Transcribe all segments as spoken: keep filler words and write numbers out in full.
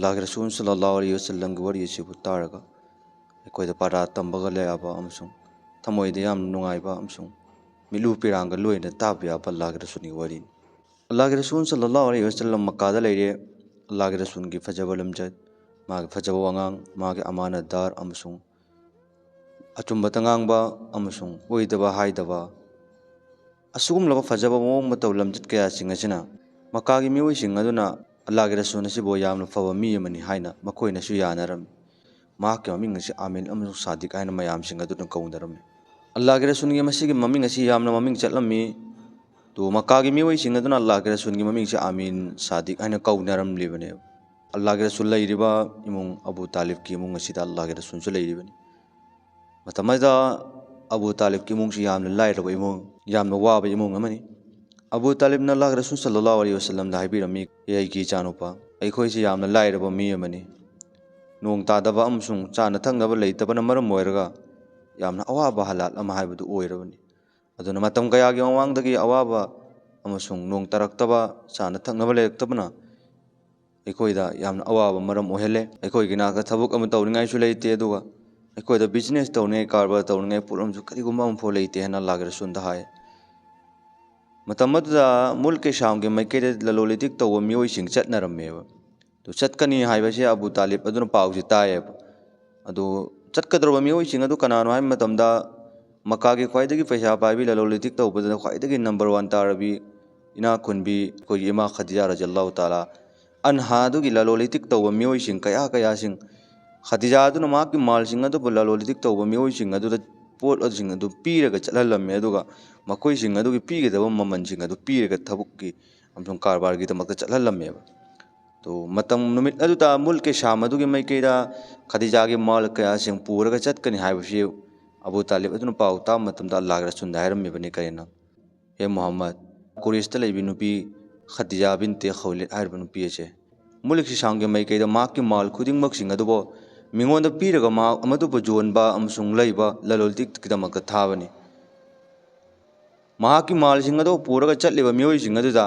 ꯑꯜꯂꯥꯍꯒꯤ ꯔꯁꯨꯜ ꯁꯜꯂꯜꯂꯥꯍꯨ ꯑꯂꯩꯍꯤ ꯋꯥꯁꯜꯂꯝꯒꯤ ꯋꯥꯔꯤ ꯑꯁꯤꯕꯨ ꯇꯥꯔꯒ ꯑꯩꯈꯣꯏꯗ ꯄꯥꯔꯥ ꯇꯝꯕꯒ ꯂꯩ ꯌꯥꯕ ꯑꯃꯁꯨꯡ ꯊꯃꯣꯏꯗ ꯌꯥꯝꯅ ꯅꯨꯡꯉꯥꯏꯕ ꯑꯃꯁꯨꯡ ꯃꯤꯠꯂꯨ ꯄꯤꯔꯥꯡꯒ ꯂꯣꯏꯅ ꯇꯥꯕ ꯌꯥꯕ ꯑꯜꯂꯥꯍꯒꯤ ꯔꯁꯨꯜꯒꯤ ꯋꯥꯔꯤꯅꯤ꯫ ꯑꯜꯂꯥꯍꯒꯤ ꯔꯁꯨꯜ ꯁꯜꯂꯜꯂꯥꯍꯨ ꯑꯂꯩꯍꯤ ꯋꯥꯁꯜꯂꯝ ꯃꯛꯀꯥꯗ ꯂꯩꯔꯦ꯫ ꯑꯜꯂꯥꯍꯒꯤ ꯔꯁꯨꯜꯒꯤ ꯐꯖꯕ ꯂꯝꯆꯠ, ꯃꯥꯒꯤ ꯐꯖꯕ ꯋꯥꯉꯥꯡ, ꯃꯥꯒꯤ ꯑꯃꯥꯅꯗꯥꯔ ꯑꯃꯁꯨꯡ ꯑꯆꯨꯝꯕꯇ ꯉꯥꯡꯕ ꯑꯃꯁꯨꯡ ꯑꯣꯏꯗꯕ ꯍꯥꯏꯗꯕ, ꯑꯁꯤꯒꯨꯝꯂꯕ ꯐꯖꯕ ꯃꯑꯣꯡ ꯃꯇꯧ ꯂꯝꯆꯠ ꯀꯌꯥꯁꯤꯡ ꯑꯁꯤꯅ ꯃꯛꯀꯥꯒꯤ ꯃꯤꯑꯣꯏꯁꯤꯡ ꯑꯗꯨꯅ ꯑꯜꯂꯥꯍꯒꯤ ꯔꯁꯨꯜ ꯑꯁꯤꯕꯨ ꯌꯥꯝꯅ ꯐꯕ ꯃꯤ ꯑꯃꯅꯤ ꯍꯥꯏꯅ ꯃꯈꯣꯏꯅꯁꯨ ꯌꯥꯅꯔꯝꯃꯤ꯫ ꯃꯍꯥꯛꯀꯤ ꯃꯃꯤꯡ ꯑꯁꯤ ꯑꯃꯤꯟ ꯑꯃꯁꯨꯡ ꯁꯥꯗꯤꯛ ꯍꯥꯏꯅ ꯃꯌꯥꯝꯁꯤꯡ ꯑꯗꯨꯅ ꯀꯧꯅꯔꯝꯃꯤ꯫ ꯑꯜꯂꯥꯍꯒꯤ ꯔꯁꯨꯜꯒꯤ ꯃꯁꯤꯒꯤ ꯃꯃꯤꯡ ꯑꯁꯤ ꯌꯥꯝꯅ ꯃꯃꯤꯡ ꯆꯠꯂꯝꯃꯤ꯫ ꯑꯗꯨ ꯃꯛꯀꯥꯒꯤ ꯃꯤꯑꯣꯏꯁꯤꯡ ꯑꯗꯨꯅ ꯑꯜꯂꯥꯍꯒꯤ ꯔꯁꯨꯜꯒꯤ ꯃꯃꯤꯡꯁꯤ ꯑꯃꯤꯟ ꯁꯥꯗꯤꯛ ꯍꯥꯏꯅ ꯀꯧꯅꯔꯝꯂꯤꯕꯅꯦꯕ꯫ ꯑꯜꯂꯥꯍꯒꯤ ꯔꯁꯨꯜ ꯂꯩꯔꯤꯕ ꯏꯃꯨꯡ ꯑꯕꯨ ꯇꯥꯂꯤꯕꯀꯤ ꯏꯃꯨꯡ ꯑꯁꯤꯗ ꯑꯜꯂꯥꯍꯒꯤ ꯔꯁꯨꯜꯁꯨ ꯂꯩꯔꯤꯕꯅꯤ꯫ ꯃꯇꯝ ꯑꯗꯨꯗ ꯑꯕꯨ ꯇꯥꯂꯤꯕꯀꯤ ꯏꯃꯨꯡꯁꯤ ꯌꯥꯝꯅ ꯂꯥꯏꯔꯕ ꯏꯃꯨꯡ, ꯌꯥꯝꯅ ꯋꯥꯕ ꯏꯃꯨꯡ ꯑꯃꯅꯤ꯫ ꯑꯕꯨ ꯇꯥꯂꯤꯕꯅ ꯑꯜꯂꯥꯍꯒꯤ ꯔꯁꯨꯜ ꯁꯜꯂꯜꯂꯥꯍꯨ ꯑꯂꯩꯍꯤ ꯋꯥꯁꯜꯂꯝꯗ ꯍꯥꯏꯕꯤꯔꯝꯃꯤ, "ꯑꯦ ꯑꯩꯒꯤ ꯏꯆꯥꯅꯨꯄꯥ, ꯑꯩꯈꯣꯏꯁꯤ ꯌꯥꯝꯅ ꯂꯥꯏꯔꯕ ꯃꯤ ꯑꯃꯅꯤ꯫ ꯅꯣꯡ ꯇꯥꯗꯕ ꯑꯃꯁꯨꯡ ꯆꯥꯅ ꯊꯛꯅꯕ ꯂꯩꯇꯕꯅ ꯃꯔꯝ ꯑꯣꯏꯔꯒ ꯌꯥꯝꯅ ꯑꯋꯥꯕ ꯍꯥꯂꯥꯠ ꯑꯃ ꯍꯥꯏꯕꯗꯨ ꯑꯣꯏꯔꯕꯅꯤ꯫ ꯑꯗꯨꯅ ꯃꯇꯝ ꯀꯌꯥꯒꯤ ꯃꯃꯥꯡꯗꯒꯤ ꯑꯋꯥꯕ ꯑꯃꯁꯨꯡ ꯅꯣꯡ ꯇꯥꯔꯛꯇꯕ, ꯆꯥꯅ ꯊꯛꯅꯕ ꯂꯩꯔꯛꯇꯕꯅ ꯑꯩꯈꯣꯏꯗ ꯌꯥꯝꯅ ꯑꯋꯥꯕ ꯃꯔꯝ ꯑꯣꯏꯍꯜꯂꯦ꯫ ꯑꯩꯈꯣꯏꯒꯤ ꯅꯥꯛꯇ ꯊꯕꯛ ꯑꯃ ꯇꯧꯅꯤꯡꯉꯥꯏꯁꯨ ꯂꯩꯇꯦ, ꯑꯗꯨꯒ ꯑꯩꯈꯣꯏꯗ ꯕꯤꯖꯤꯅꯦꯁ ꯇꯧꯅꯤꯡꯉꯥꯏ, ꯀꯔꯕꯥꯔ ꯇꯧꯅꯤꯡꯉꯥꯏ ꯄꯣꯠꯂꯝꯁꯨ ꯀꯔꯤꯒꯨꯝꯕ ꯑꯃꯐꯥꯎ ꯂꯩꯇꯦ" ꯍꯥꯏꯅ ꯑꯜꯂꯥꯍꯒꯤ ꯔꯁꯨꯜꯗ ꯍꯥꯏ꯫ ꯃꯇꯝ ꯑꯗꯨꯗ ꯃꯨꯜꯀꯦ ꯁꯥꯝꯒꯤ ꯃꯥꯏꯀꯩꯗ ꯂꯂꯣꯟ ꯏꯇꯤꯛ ꯇꯧꯕ ꯃꯤꯑꯣꯏꯁꯤꯡ ꯆꯠꯅꯔꯝꯃꯦꯕ꯫ ꯑꯗꯨ ꯆꯠꯀꯅꯤ ꯍꯥꯏꯕꯁꯤ ꯑꯕꯨ ꯇꯥꯂꯤꯕ ꯑꯗꯨꯅ ꯄꯥꯎꯁꯤ ꯇꯥꯏꯌꯦꯕ꯫ ꯑꯗꯨ ꯆꯠꯀꯗꯧꯔꯕ ꯃꯤꯑꯣꯏꯁꯤꯡ ꯑꯗꯨ ꯀꯅꯥꯅꯣ ꯍꯥꯏꯕ ꯃꯇꯝꯗ, ꯃꯛꯀꯥꯒꯤ ꯈ꯭ꯋꯥꯏꯗꯒꯤ ꯄꯩꯁꯥ ꯄꯥꯏꯕꯤ, ꯂꯂꯣꯟ ꯏꯇꯤꯛ ꯇꯧꯕꯗ ꯈ꯭ꯋꯥꯏꯗꯒꯤ ꯅꯝꯕꯔ ꯋꯥꯟ ꯇꯥꯔꯕꯤ, ꯏꯅꯥꯛ ꯈꯨꯟꯕꯤ ꯑꯩꯈꯣꯏꯒꯤ ꯏꯃꯥ ꯈꯗꯤꯖꯥ ꯔꯖꯤꯌꯜꯂꯥꯍꯨ ꯇꯥꯂꯥ ꯑꯟꯍꯥ ꯑꯗꯨꯒꯤ ꯂꯂꯣꯟ ꯏꯇꯤꯛ ꯇꯧꯕ ꯃꯤꯑꯣꯏꯁꯤꯡ ꯀꯌꯥ ꯀꯌꯥꯁꯤꯡ, ꯈꯗꯤꯖꯥ ꯑꯗꯨꯅ ꯃꯍꯥꯛꯀꯤ ꯃꯥꯜꯁꯤꯡ ꯑꯗꯨꯕꯨ ꯂꯂꯣꯟ ꯏꯇꯤꯛ ꯇꯧꯕ ꯃꯤꯑꯣꯏꯁꯤꯡ ꯑꯗꯨꯗ ꯄꯣꯠꯁꯤꯡ ꯑꯗꯨ ꯄꯤꯔꯒ ꯆꯠꯍꯜꯂꯝꯃꯦ, ꯑꯗꯨꯒ ꯃꯈꯣꯏꯁꯤꯡ ꯑꯗꯨꯒꯤ ꯄꯤꯒꯗꯕ ꯃꯃꯜꯁꯤꯡ ꯑꯗꯨ ꯄꯤꯔꯒ ꯊꯕꯛꯀꯤ ꯑꯃꯁꯨꯡ ꯀꯔꯕꯥꯔꯒꯤꯗꯃꯛꯇ ꯆꯠꯍꯜꯂꯝꯃꯦꯕ꯫ ꯑꯗꯨ ꯃꯇꯝ, ꯅꯨꯃꯤꯠ ꯑꯗꯨꯗ ꯃꯨꯜꯀꯦ ꯁꯥꯝ ꯑꯗꯨꯒꯤ ꯃꯥꯏꯀꯩꯗ ꯈꯗꯤꯖꯥꯒꯤ ꯃꯥꯜ ꯀꯌꯥꯁꯤꯡ ꯄꯨꯔꯒ ꯆꯠꯀꯅꯤ ꯍꯥꯏꯕꯁꯤ ꯑꯕꯨ ꯇꯥꯂꯤꯕ ꯑꯗꯨꯅ ꯄꯥꯎ ꯇꯥꯕ ꯃꯇꯝꯗ ꯑꯜꯂꯥꯍꯒꯤ ꯔꯁꯨꯜꯗ ꯍꯥꯏꯔꯝꯃꯤꯕꯅꯤ꯫ ꯀꯔꯤꯅꯣ? "ꯍꯦ ꯃꯨꯍꯝꯃꯗ, ꯀꯨꯔꯦꯁꯇ ꯂꯩꯕꯤ ꯅꯨꯄꯤ ꯈꯗꯤꯖꯥ ꯕꯤꯟꯇꯦ ꯈꯧꯂꯤꯠ ꯍꯥꯏꯔꯤꯕ ꯅꯨꯄꯤ ꯑꯁꯦ ꯃꯨꯜꯀꯤ ꯁꯥꯝꯒꯤ ꯃꯥꯏꯀꯩꯗ ꯃꯍꯥꯛꯀꯤ ꯃꯥꯜ ꯈꯨꯗꯤꯡꯃꯛꯁꯤꯡ ꯑꯗꯨꯕꯨ ꯃꯤꯉꯣꯟꯗ ꯄꯤꯔꯒ ꯃꯍꯥꯛ ꯑꯃꯗꯨꯕꯨ ꯌꯣꯟꯕ ꯑꯃꯁꯨꯡ ꯂꯩꯕ ꯂꯂꯣꯟ ꯏꯇꯤꯛꯀꯤꯗꯃꯛꯇ ꯊꯥꯕꯅꯤ꯫ ꯃꯍꯥꯛꯀꯤ ꯃꯥꯜꯁꯤꯡ ꯑꯗꯨ ꯄꯨꯔꯒ ꯆꯠꯂꯤꯕ ꯃꯤꯑꯣꯏꯁꯤꯡ ꯑꯗꯨꯗ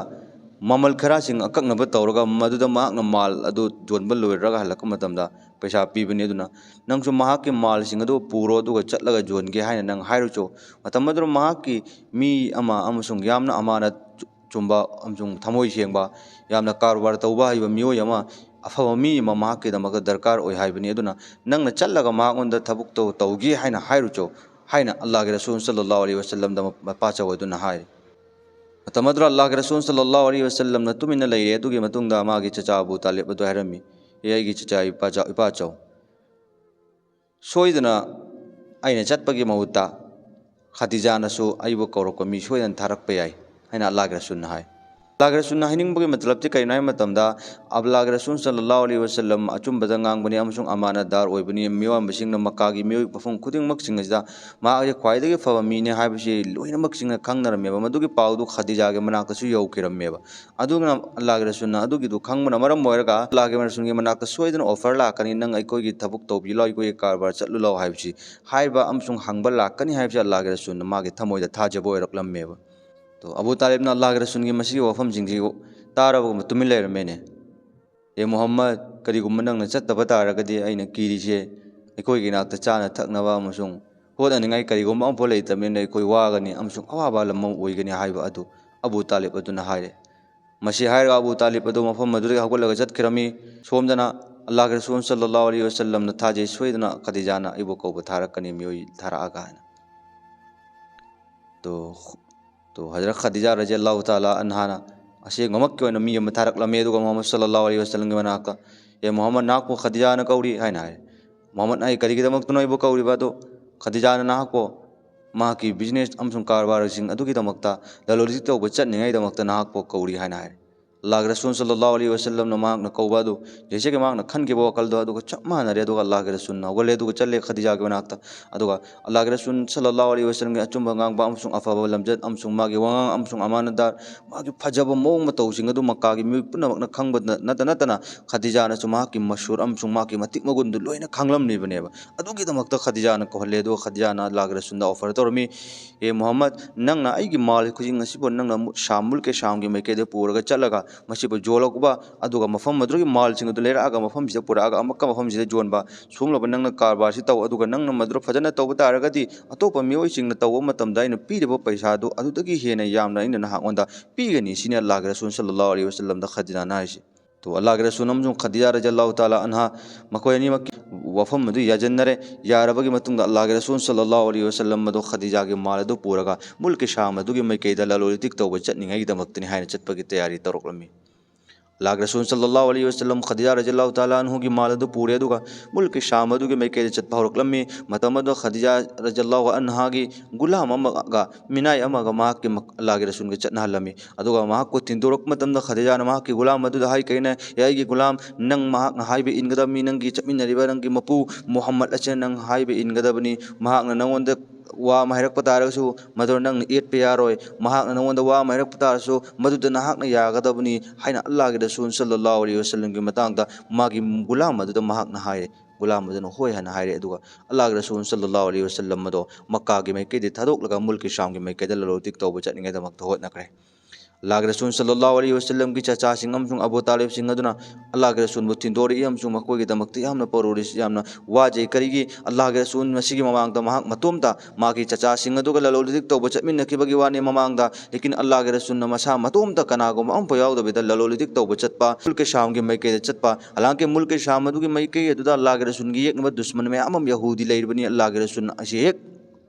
ꯃꯃꯜ ꯈꯔꯁꯤꯡ ꯑꯀꯛꯅꯕ ꯇꯧꯔꯒ ꯃꯗꯨꯗ ꯃꯍꯥꯛꯅ ꯃꯥꯜ ꯑꯗꯨ ꯌꯣꯟꯕ ꯂꯣꯏꯔꯒ ꯍꯜꯂꯛꯄ ꯃꯇꯝꯗ ꯄꯩꯁꯥ ꯄꯤꯕꯅꯤ꯫ ꯑꯗꯨꯅ ꯅꯪꯁꯨ ꯃꯍꯥꯛꯀꯤ ꯃꯥꯜꯁꯤꯡ ꯑꯗꯨ ꯄꯨꯔꯣ, ꯑꯗꯨꯒ ꯆꯠꯂꯒ ꯌꯣꯟꯒꯦ ꯍꯥꯏꯅ ꯅꯪ ꯍꯥꯏꯔꯨꯆꯣ꯫ ꯃꯇꯝ ꯑꯗꯨꯗ ꯃꯍꯥꯛꯀꯤ ꯃꯤ ꯑꯃ ꯑꯃꯁꯨꯡ ꯌꯥꯝꯅ ꯑꯃꯥꯅ ꯆꯨꯝꯕ ꯑꯃꯁꯨꯡ ꯊꯃꯣꯏ ꯁꯦꯡꯕ, ꯌꯥꯝꯅ ꯀꯔꯕꯥꯔ ꯇꯧꯕ ꯍꯩꯕ ꯃꯤꯑꯣꯏ ꯑꯃ, ꯑꯐꯕ ꯃꯤ ꯑꯃ ꯃꯍꯥꯛꯀꯤꯗꯃꯛꯇ ꯗꯔꯀꯥꯔ ꯑꯣꯏ ꯍꯥꯏꯕꯅꯤ꯫ ꯑꯗꯨꯅ ꯅꯪꯅ ꯆꯠꯂꯒ ꯃꯍꯥꯛꯉꯣꯟꯗ ꯊꯕꯛꯇꯣ ꯇꯧꯒꯦ ꯍꯥꯏꯅ ꯍꯥꯏꯔꯨꯆꯣ ꯍꯥꯏꯅ ꯑꯜꯂꯥꯍꯒꯤ ꯔꯁꯨꯜ ꯁꯜꯂꯜꯂꯥꯍꯨ ꯑꯂꯩꯍꯤ ꯋꯥꯁꯜꯂꯝꯗ ꯃꯄꯥ ꯆꯥꯎ ꯑꯗꯨꯅ ꯍꯥꯏꯔꯤ꯫ ꯃꯇꯝ ꯑꯗꯨꯗ ꯑꯜꯂꯥꯍꯒꯤ ꯔꯁꯨꯜ ꯁꯜꯂꯜꯂꯥꯍꯨ ꯑꯂꯩꯍꯤ ꯋꯥꯁꯜꯂꯝꯅ ꯇꯨꯃꯤꯟꯅ ꯂꯩꯔꯦ꯫ ꯑꯗꯨꯒꯤ ꯃꯇꯨꯡꯗ ꯃꯥꯒꯤ ꯆꯆꯥ ꯑꯕꯨ ꯇꯥꯂꯤꯕ ꯑꯗꯨ ꯍꯥꯏꯔꯝꯃꯤ, "ꯑꯦ ꯑꯩꯒꯤ ꯆꯆꯥ ꯏꯄꯥ ꯆꯥꯎ-, ꯏꯄꯥ ꯆꯥꯎ, ꯁꯣꯏꯗꯅ ꯑꯩꯅ ꯆꯠꯄꯒꯤ ꯃꯍꯨꯠꯇ ꯈꯗꯤꯖꯥꯅꯁꯨ ꯑꯩꯕꯨ ꯀꯧꯔꯛꯄ ꯃꯤ ꯁꯣꯏꯗꯅ ꯊꯥꯔꯛꯄ ꯌꯥꯏ" ꯍꯥꯏꯅ ꯑꯜꯂꯥꯍꯒꯤ ꯔꯁꯨꯜꯅ ꯍꯥꯏ꯫ ꯑꯜꯂꯥꯍꯒꯤ ꯔꯁꯨꯜꯅ ꯍꯥꯏꯅꯤꯡꯕꯒꯤ ꯃꯇꯂꯕꯇꯤ ꯀꯔꯤꯅꯣ ꯍꯥꯏꯕ ꯃꯇꯝꯗ, ꯑꯜꯂꯥꯍꯒꯤ ꯔꯁꯨꯜ ꯁꯜꯂꯜꯂꯥꯍꯨ ꯑꯂꯩꯍꯤ ꯋꯥꯁꯜꯂꯝ ꯑꯆꯨꯝꯕꯗ ꯉꯥꯡꯕꯅꯤ ꯑꯃꯁꯨꯡ ꯑꯃꯥꯅꯠꯗꯥꯔ ꯑꯣꯏꯕꯅꯤ꯫ ꯃꯤꯑꯣꯏꯕꯁꯤꯡꯅ ꯃꯛꯀꯥꯒꯤ ꯃꯤꯑꯣꯏ ꯃꯐꯝ ꯈꯨꯗꯤꯡꯃꯛꯁꯤꯡ ꯑꯁꯤꯗ ꯃꯍꯥꯛ ꯑꯁꯤ ꯈ꯭ꯋꯥꯏꯗꯒꯤ ꯐꯕ ꯃꯤꯅꯤ ꯍꯥꯏꯕꯁꯤ ꯂꯣꯏꯅꯃꯛꯁꯤꯡꯅ ꯈꯪꯅꯔꯝꯃꯦꯕ꯫ ꯃꯗꯨꯒꯤ ꯄꯥꯎꯗꯨ ꯈꯗꯤꯖꯥꯒꯤ ꯃꯅꯥꯛꯇꯁꯨ ꯌꯧꯈꯤꯔꯝꯃꯦꯕ꯫ ꯑꯗꯨꯅ ꯑꯜꯂꯥꯍꯒꯤ ꯔꯁꯨꯜꯅ ꯑꯗꯨꯒꯤꯗꯨ ꯈꯪꯕꯅ ꯃꯔꯝ ꯑꯣꯏꯔꯒ ꯑꯜꯂꯥꯍꯒꯤ ꯔꯁꯨꯜꯒꯤ ꯃꯅꯥꯛꯇ ꯁꯣꯏꯗꯅ offer ꯂꯥꯛꯀꯅꯤ, "ꯅꯪ ꯑꯩꯈꯣꯏꯒꯤ ꯊꯕꯛ ꯇꯧꯕꯤꯂꯣ, ꯑꯩꯈꯣꯏꯒꯤ ꯀꯔꯕꯥꯔ ꯆꯠꯂꯨ ꯂꯥꯎ" ꯍꯥꯏꯕꯁꯤ ꯍꯥꯏꯕ ꯑꯃꯁꯨꯡ ꯍꯪꯕ ꯂꯥꯛꯀꯅꯤ ꯍꯥꯏꯕꯁꯤ ꯑꯜꯂꯥꯍꯒꯤ ꯔꯁꯨꯜꯅ ꯃꯥꯒꯤ ꯊꯃꯣꯏꯗ ꯊꯥꯖꯕ ꯑꯣꯏꯔꯛꯂꯝꯃꯦꯕ꯫ ꯇꯣ, ꯑꯕꯨ ꯇꯥꯂꯤꯕꯅ ꯑꯜꯂꯥꯍꯒꯤ ꯔꯁꯨꯜꯒꯤ ꯃꯁꯤꯒꯤ ꯋꯥꯐꯝꯁꯤꯡꯁꯤ ꯇꯥꯔꯕ ꯇꯨꯃꯤꯟ ꯂꯩꯔꯝꯃꯦꯅꯦ꯫ "ꯑꯦ ꯃꯨꯍꯝꯃꯗ, ꯀꯔꯤꯒꯨꯝꯕ ꯅꯪꯅ ꯆꯠꯇꯕ ꯇꯥꯔꯒꯗꯤ ꯑꯩꯅ ꯀꯤꯔꯤꯁꯦ ꯑꯩꯈꯣꯏꯒꯤ ꯏꯅꯥꯛꯇ ꯆꯥꯅ ꯊꯛꯅꯕ ꯑꯃꯁꯨꯡ ꯍꯣꯠꯅꯅꯤꯡꯉꯥꯏ ꯀꯔꯤꯒꯨꯝꯕ ꯑꯃꯐꯥꯎ ꯂꯩꯇꯕꯅꯤꯅ ꯑꯩꯈꯣꯏ ꯋꯥꯒꯅꯤ ꯑꯃꯁꯨꯡ ꯑꯋꯥꯕ ꯑꯃ ꯑꯣꯏꯒꯅꯤ" ꯍꯥꯏꯕ ꯑꯗꯨ ꯑꯕꯨ ꯇꯥꯂꯤꯕ ꯑꯗꯨꯅ ꯍꯥꯏꯔꯦ꯫ ꯃꯁꯤ ꯍꯥꯏꯔꯒ ꯑꯕꯨ ꯇꯥꯂꯤꯕ ꯑꯗꯨ ꯃꯐꯝ ꯑꯗꯨꯗꯒꯤ ꯍꯧꯒꯠꯂꯒ ꯆꯠꯈꯤꯔꯝꯃꯤ꯫ ꯁꯣꯝꯗꯅ ꯑꯜꯂꯥꯍꯒꯤ ꯔꯁꯨꯜ ꯁꯜꯂꯜꯂꯥꯍꯨ ꯑꯂꯩꯍꯤ ꯋꯥꯁꯜꯂꯝꯅ ꯊꯥꯖꯩ, ꯁꯣꯏꯗꯅ ꯈꯗꯤꯖꯥꯅ ꯑꯩꯕꯨ ꯀꯧꯕ ꯊꯥꯔꯛꯀꯅꯤ, ꯃꯤꯑꯣꯏ ꯊꯥꯔꯛꯑꯒ ꯍꯥꯏꯅ꯫ ꯇꯣ, ꯇꯣ, ꯍꯖꯔꯠ ꯈꯗꯤꯖꯥ ꯔꯖꯤꯌꯜꯂꯥꯍꯨ ꯇꯥꯂꯥ ꯑꯟꯍꯥꯅ ꯑꯁꯦꯡꯕꯃꯛꯀꯤ ꯑꯣꯏꯅ ꯃꯤ ꯑꯃ ꯊꯥꯔꯛꯂꯝꯃꯤ꯫ ꯑꯗꯨꯒ ꯃꯨꯍꯝꯃꯗ ꯁꯜꯂꯜꯂꯥꯍꯨ ꯑꯂꯩꯍꯤ ꯋꯥꯁꯜꯂꯝꯒꯤ ꯃꯅꯥꯛꯇ, "ꯑꯦ ꯃꯨꯍꯝꯃꯗ, ꯅꯍꯥꯛꯄꯨ ꯈꯗꯤꯖꯥꯅ ꯀꯧꯔꯤ" ꯍꯥꯏꯅ ꯍꯥꯏ꯫ ꯃꯨꯍꯝꯃꯗꯅ, "ꯑꯩ ꯀꯔꯤꯒꯤꯗꯃꯛꯇꯅꯣ ꯑꯩꯕꯨ ꯀꯧꯔꯤꯕ?" ꯑꯗꯣ ꯈꯗꯤꯖꯥꯅ, "ꯅꯍꯥꯛꯄꯨ ꯃꯍꯥꯛꯀꯤ business ꯑꯃꯁꯨꯡ ꯀꯔꯕꯥꯔꯁꯤꯡ ꯑꯗꯨꯒꯤꯗꯃꯛꯇ, ꯂꯂꯣꯟ ꯏꯇꯤꯛ ꯇꯧꯕ ꯆꯠꯅꯤꯡꯉꯥꯏꯗꯃꯛꯇ ꯅꯍꯥꯛꯄꯨ ꯀꯧꯔꯤ" ꯍꯥꯏꯅ ꯍꯥꯏꯔꯦ꯫ ꯑꯜꯂꯥꯍꯒꯤ ꯔꯁꯨꯜ ꯁꯜꯂꯜꯂꯥꯍꯨ ꯑꯂꯩꯍꯤ ꯋꯥꯁꯜꯂꯝꯅ ꯃꯍꯥꯛꯅ ꯀꯧꯕ ꯑꯗꯨ ꯖꯩꯁꯦ ꯀꯤ ꯃꯍꯥꯛꯅ ꯈꯟꯈꯤꯕ ꯋꯥꯈꯜꯗꯣ ꯑꯗꯨꯒ ꯆꯞ ꯃꯥꯟꯅꯔꯦ꯫ ꯑꯗꯨꯒ ꯑꯜꯂꯥꯍꯒꯤ ꯔꯁꯨꯜꯅ ꯍꯧꯒꯠꯂꯦ ꯑꯗꯨꯒ ꯆꯠꯂꯦ ꯈꯗꯤꯖꯥꯒꯤ ꯃꯅꯥꯛꯇ꯫ ꯑꯗꯨꯒ ꯑꯜꯂꯥꯍꯒꯤ ꯔꯁꯨꯜ ꯁꯜꯂꯜꯂꯥꯍꯨ ꯑꯂꯩꯍꯤ ꯋꯥꯁꯜꯂꯝꯒꯤ ꯑꯆꯨꯝꯕ ꯉꯥꯡꯕ ꯑꯃꯁꯨꯡ ꯑꯐꯕ ꯂꯝꯆꯠ ꯑꯃꯁꯨꯡ ꯃꯥꯒꯤ ꯋꯥꯉꯥꯡ ꯑꯃꯁꯨꯡ ꯑꯃꯥꯅꯗꯥꯔ, ꯃꯥꯒꯤ ꯐꯖꯕ ꯃꯑꯣꯡ ꯃꯇꯧꯁꯤꯡ ꯑꯗꯨ ꯃꯛꯀꯥꯒꯤ ꯃꯤꯑꯣꯏ ꯄꯨꯝꯅꯃꯛꯅ ꯈꯪꯕ ꯅꯠꯇ ꯅꯠꯇꯅ ꯈꯗꯤꯖꯥꯅꯁꯨ ꯃꯍꯥꯛꯀꯤ ꯃꯁꯨꯔ ꯑꯃꯁꯨꯡ ꯃꯍꯥꯛꯀꯤ ꯃꯇꯤꯛ ꯃꯒꯨꯟꯗꯨ ꯂꯣꯏꯅ ꯈꯪꯂꯝꯂꯤꯕꯅꯦꯕ꯫ ꯑꯗꯨꯒꯤꯗꯃꯛꯇ ꯈꯗꯤꯖꯥꯅ ꯀꯧꯍꯜꯂꯦ꯫ ꯑꯗꯨꯒ ꯈꯗꯤꯖꯥꯅ ꯑꯜꯂꯥꯍꯒꯤ ꯔꯁꯨꯜꯗ offer ꯇꯧꯔꯝꯃꯤ, "ꯑꯦ ꯃꯨꯍꯝꯃꯗ, ꯅꯪꯅ ꯑꯩꯒꯤ ꯃꯥꯜ ꯈꯨꯗꯤꯡ ꯑꯁꯤꯕꯨ ꯅꯪꯅ ꯃꯨ-, ꯁꯥꯝ ꯃꯨꯜꯀꯦ ꯁꯥꯝꯒꯤ ꯃꯥꯏꯀꯩꯗ ꯄꯨꯔꯒ ꯆꯠꯂꯒ ꯃꯁꯤꯕꯨ ꯌꯣꯜꯂꯛꯄ, ꯑꯗꯨꯒ ꯃꯐꯝ ꯑꯗꯨꯒꯤ ꯃꯥꯜꯁꯤꯡ ꯑꯗꯨ ꯂꯩꯔꯛꯑꯒ ꯃꯐꯝꯁꯤꯗ ꯄꯨꯔꯛꯑꯒ ꯑꯃꯨꯛꯀ ꯃꯐꯝꯁꯤꯗ ꯌꯣꯟꯕ, ꯁꯨꯝꯂꯕ ꯅꯪꯅ ꯀꯔꯕꯥꯔꯁꯤ ꯇꯧ꯫ ꯑꯗꯨꯒ ꯅꯪꯅ ꯃꯗꯨ ꯐꯖꯅ ꯇꯧꯕ ꯇꯥꯔꯒꯗꯤ ꯑꯇꯣꯞꯄ ꯃꯤꯑꯣꯏꯁꯤꯡꯅ ꯇꯧꯕ ꯃꯇꯝꯗ ꯑꯩꯅ ꯄꯤꯔꯤꯕ ꯄꯩꯁꯥꯗꯨ ꯑꯗꯨꯗꯒꯤ ꯍꯦꯟꯅ ꯌꯥꯝꯅ ꯑꯩꯅ ꯅꯍꯥꯛꯉꯣꯟꯗ ꯄꯤꯒꯅꯤ"꯫ ꯁꯤꯅꯤ ꯑꯜꯂꯥꯍꯒꯤ ꯔꯁꯨꯜ ꯁꯜꯂꯜꯂꯥꯍꯨ ꯑꯂꯩꯍꯤ ꯋꯥꯁꯜꯂꯝꯗ ꯈꯗꯤꯖꯥꯅ ꯍꯥꯏꯔꯤꯁꯤ꯫ ꯇꯣ, ꯑꯜꯂꯥꯍꯒꯤ ꯔꯁꯨꯜ ꯑꯃꯁꯨꯡ ꯈꯗꯤꯖꯥ ꯔꯖꯤꯌꯜꯂꯥꯍꯨ ꯇꯥꯂꯥ ꯑꯟꯍꯥ, ꯃꯈꯣꯏ ꯑꯅꯤꯃꯛꯀꯤ ꯋꯥꯐꯝ ꯑꯗꯨ ꯌꯥꯖꯟꯅꯔꯦ꯫ ꯌꯥꯔꯕꯒꯤ ꯃꯇꯨꯡꯗ ꯑꯜꯂꯥꯍꯒꯤ ꯔꯁꯨꯜ ꯁꯜꯂꯜꯂꯥꯍꯨ ꯑꯂꯩꯍꯤ ꯋꯥꯁꯜꯂꯝ ꯑꯗꯨ ꯈꯗꯤꯖꯥꯒꯤ ꯃꯥꯜ ꯑꯗꯨ ꯄꯨꯔꯒ ꯃꯨꯜꯀꯤ ꯁꯥꯝ ꯑꯗꯨꯒꯤ ꯃꯥꯏꯀꯩꯗ ꯂꯂꯣꯟ ꯏꯇꯤꯛ ꯇꯧꯕ ꯆꯠꯅꯤꯡꯉꯥꯏꯒꯤꯗꯃꯛꯇꯅꯤ ꯍꯥꯏꯅ ꯆꯠꯄꯒꯤ ꯇꯌꯥꯔꯤ ꯇꯧꯔꯛꯂꯝꯃꯤ꯫ ꯑꯜꯂꯥꯍꯒꯤ ꯔꯁꯨꯜ ꯁꯜꯂꯜꯂꯥꯍꯨ ꯑꯂꯩꯍꯤ ꯋꯥꯁꯜꯂꯝ ꯈꯗꯤꯖꯥ ꯔꯖꯤꯌꯜꯂꯥꯍꯨ ꯇꯥꯂꯥ ꯑꯟꯍꯨꯒꯤ ꯃꯥꯜ ꯑꯗꯨ ꯄꯨꯔꯦ, ꯑꯗꯨꯒ ꯃꯨꯜꯀꯤ ꯁꯥꯝ ꯑꯗꯨꯒꯤ ꯃꯥꯏꯀꯩꯗ ꯆꯠꯄ ꯍꯧꯔꯛꯂꯝꯃꯤ꯫ ꯃꯇꯝ ꯑꯗꯨꯗ ꯈꯗꯤꯖꯥ ꯔꯖꯤꯌꯜꯂꯥꯍꯨ ꯑꯟꯍꯥꯒꯤ ꯒꯨꯂꯥꯝ ꯑꯃꯒ ꯃꯤꯅꯥꯏ ꯑꯃꯒ ꯃꯍꯥꯛꯀꯤ ꯃꯛ-, ꯑꯜꯂꯥꯍꯒꯤ ꯔꯁꯨꯜꯒ ꯆꯠꯅꯍꯜꯂꯝꯃꯤ꯫ ꯑꯗꯨꯒ ꯃꯍꯥꯛꯄꯨ ꯊꯤꯟꯗꯣꯔꯛꯄ ꯃꯇꯝꯗ ꯈꯗꯤꯖꯥꯅ ꯃꯍꯥꯛꯀꯤ ꯒꯨꯂꯥꯝ ꯑꯗꯨꯗ ꯍꯥꯏꯈ꯭ꯔꯦꯅꯦ, "ꯑꯦ ꯑꯩꯒꯤ ꯒꯨꯂꯥꯝ, ꯅꯪ ꯃꯍꯥꯛꯅ ꯍꯥꯏꯕ ꯏꯟꯒꯗꯕꯅꯤ, ꯅꯪꯒꯤ ꯆꯠꯃꯤꯟꯅꯔꯤꯕ ꯅꯪꯒꯤ ꯃꯄꯨ ꯃꯨꯍꯝꯃꯗ ꯑꯁꯤꯅ ꯅꯪ ꯍꯥꯏꯕ ꯏꯟꯒꯗꯕꯅꯤ꯫ ꯃꯍꯥꯛꯅ ꯅꯪꯉꯣꯟꯗ ꯋꯥ ꯑꯃ ꯍꯥꯏꯔꯛꯄ ꯇꯥꯔꯒꯁꯨ ꯃꯗꯨ ꯅꯪꯅ ꯌꯦꯠꯄ ꯌꯥꯔꯣꯏ꯫ ꯃꯍꯥꯛꯅ ꯅꯪꯉꯣꯟꯗ ꯋꯥ ꯑꯃ ꯍꯥꯏꯔꯛꯄ ꯇꯥꯔꯁꯨ ꯃꯗꯨꯗ ꯅꯍꯥꯛꯅ ꯌꯥꯒꯗꯕꯅꯤ" ꯍꯥꯏꯅ ꯑꯜꯂꯥꯍꯒꯤ ꯔꯁꯨꯜ ꯁꯜꯂꯜꯂꯥꯍꯨ ꯑꯂꯩꯍꯤ ꯋꯥꯁꯜꯂꯝꯒꯤ ꯃꯇꯥꯡꯗ ꯃꯥꯒꯤ ꯒꯨꯂꯥꯝ ꯑꯗꯨꯗ ꯃꯍꯥꯛꯅ ꯍꯥꯏꯔꯦ꯫ ꯒꯨꯂꯥꯝ ꯑꯗꯨꯅ ꯍꯣꯏ ꯍꯥꯏꯅ ꯍꯥꯏꯔꯦ꯫ ꯑꯗꯨꯒ ꯑꯜꯂꯥꯍꯒꯤ ꯔꯁꯨꯜ ꯁꯜꯂꯜꯂꯥꯍꯨ ꯑꯂꯩꯍꯤ ꯋꯥꯁꯜꯂꯝ ꯑꯗꯣ ꯃꯛꯀꯥꯒꯤ ꯃꯥꯏꯀꯩꯗꯒꯤ ꯊꯥꯗꯣꯛꯂꯒ ꯃꯨꯜꯀꯤ ꯁꯥꯝꯒꯤ ꯃꯥꯏꯀꯩꯗ ꯂꯂꯣꯟ ꯏꯇꯤꯛ ꯇꯧꯕ ꯆꯠꯅꯤꯡꯉꯥꯏꯗꯃꯛꯇ ꯍꯣꯠꯅꯈ꯭ꯔꯦ꯫ ꯑꯜꯂꯥꯍꯒꯤ ꯔꯁꯨꯜ ꯁꯜꯂꯜꯂꯥꯍꯨ ꯑꯂꯩꯍꯤ ꯋꯥꯁꯜꯂꯝꯒꯤ ꯆꯆꯥꯁꯤꯡ ꯑꯃꯁꯨꯡ ꯑꯕꯨ ꯇꯥꯂꯤꯕꯁꯤꯡ ꯑꯗꯨꯅ ꯑꯜꯂꯥꯍꯒꯤ ꯔꯁꯨꯜꯕꯨ ꯊꯤꯟꯗꯣꯔꯛꯏ ꯑꯃꯁꯨꯡ ꯃꯈꯣꯏꯒꯤꯗꯃꯛꯇ ꯌꯥꯝꯅ ꯄꯔꯣꯔꯤꯁꯤ ꯌꯥꯝꯅ ꯋꯥꯖꯩ꯫ ꯀꯔꯤꯒꯤ? ꯑꯜꯂꯥꯍꯒꯤ ꯔꯁꯨꯜ ꯃꯁꯤꯒꯤ ꯃꯃꯥꯡꯗ ꯃꯍꯥꯛ ꯃꯇꯣꯝꯇ ꯃꯥꯒꯤ ꯆꯆꯥꯁꯤꯡ ꯑꯗꯨꯒ ꯂꯂꯣꯟ ꯏꯇꯤꯛ ꯇꯧꯕ ꯆꯠꯃꯤꯟꯅꯈꯤꯕꯒꯤ ꯋꯥꯅꯤ ꯃꯃꯥꯡꯗ, ꯂꯦꯀꯤꯟ ꯑꯜꯂꯥꯍꯒꯤ ꯔꯁꯨꯜꯅ ꯃꯁꯥ ꯃꯇꯣꯝꯇ ꯀꯅꯥꯒꯨꯝꯕ ꯑꯃꯐꯥꯎ ꯌꯥꯎꯗꯕꯤꯗ ꯂꯂꯣꯟ ꯏꯇꯤꯛ ꯇꯧꯕ ꯆꯠꯄ, ꯃꯨꯜꯀꯤ ꯁꯥꯝꯒꯤ ꯃꯥꯏꯀꯩꯗ ꯆꯠꯄ, ꯍꯂꯥꯡꯀꯤ ꯃꯨꯜꯀꯤ ꯁꯥꯝ ꯑꯗꯨꯒꯤ ꯃꯥꯏꯀꯩ ꯑꯗꯨꯗ ꯑꯜꯂꯥꯍꯒꯤ ꯔꯁꯨꯜꯒꯤ ꯌꯦꯛꯅꯕ ꯗꯨꯁꯃꯟ ꯃꯌꯥꯝ ꯑꯃ ꯌꯍꯨꯗꯤ ꯂꯩꯔꯤꯕꯅꯤ꯫ ꯑꯜꯂꯥꯍꯒꯤ ꯔꯁꯨꯜ ꯑꯁꯤ ꯍꯦꯛ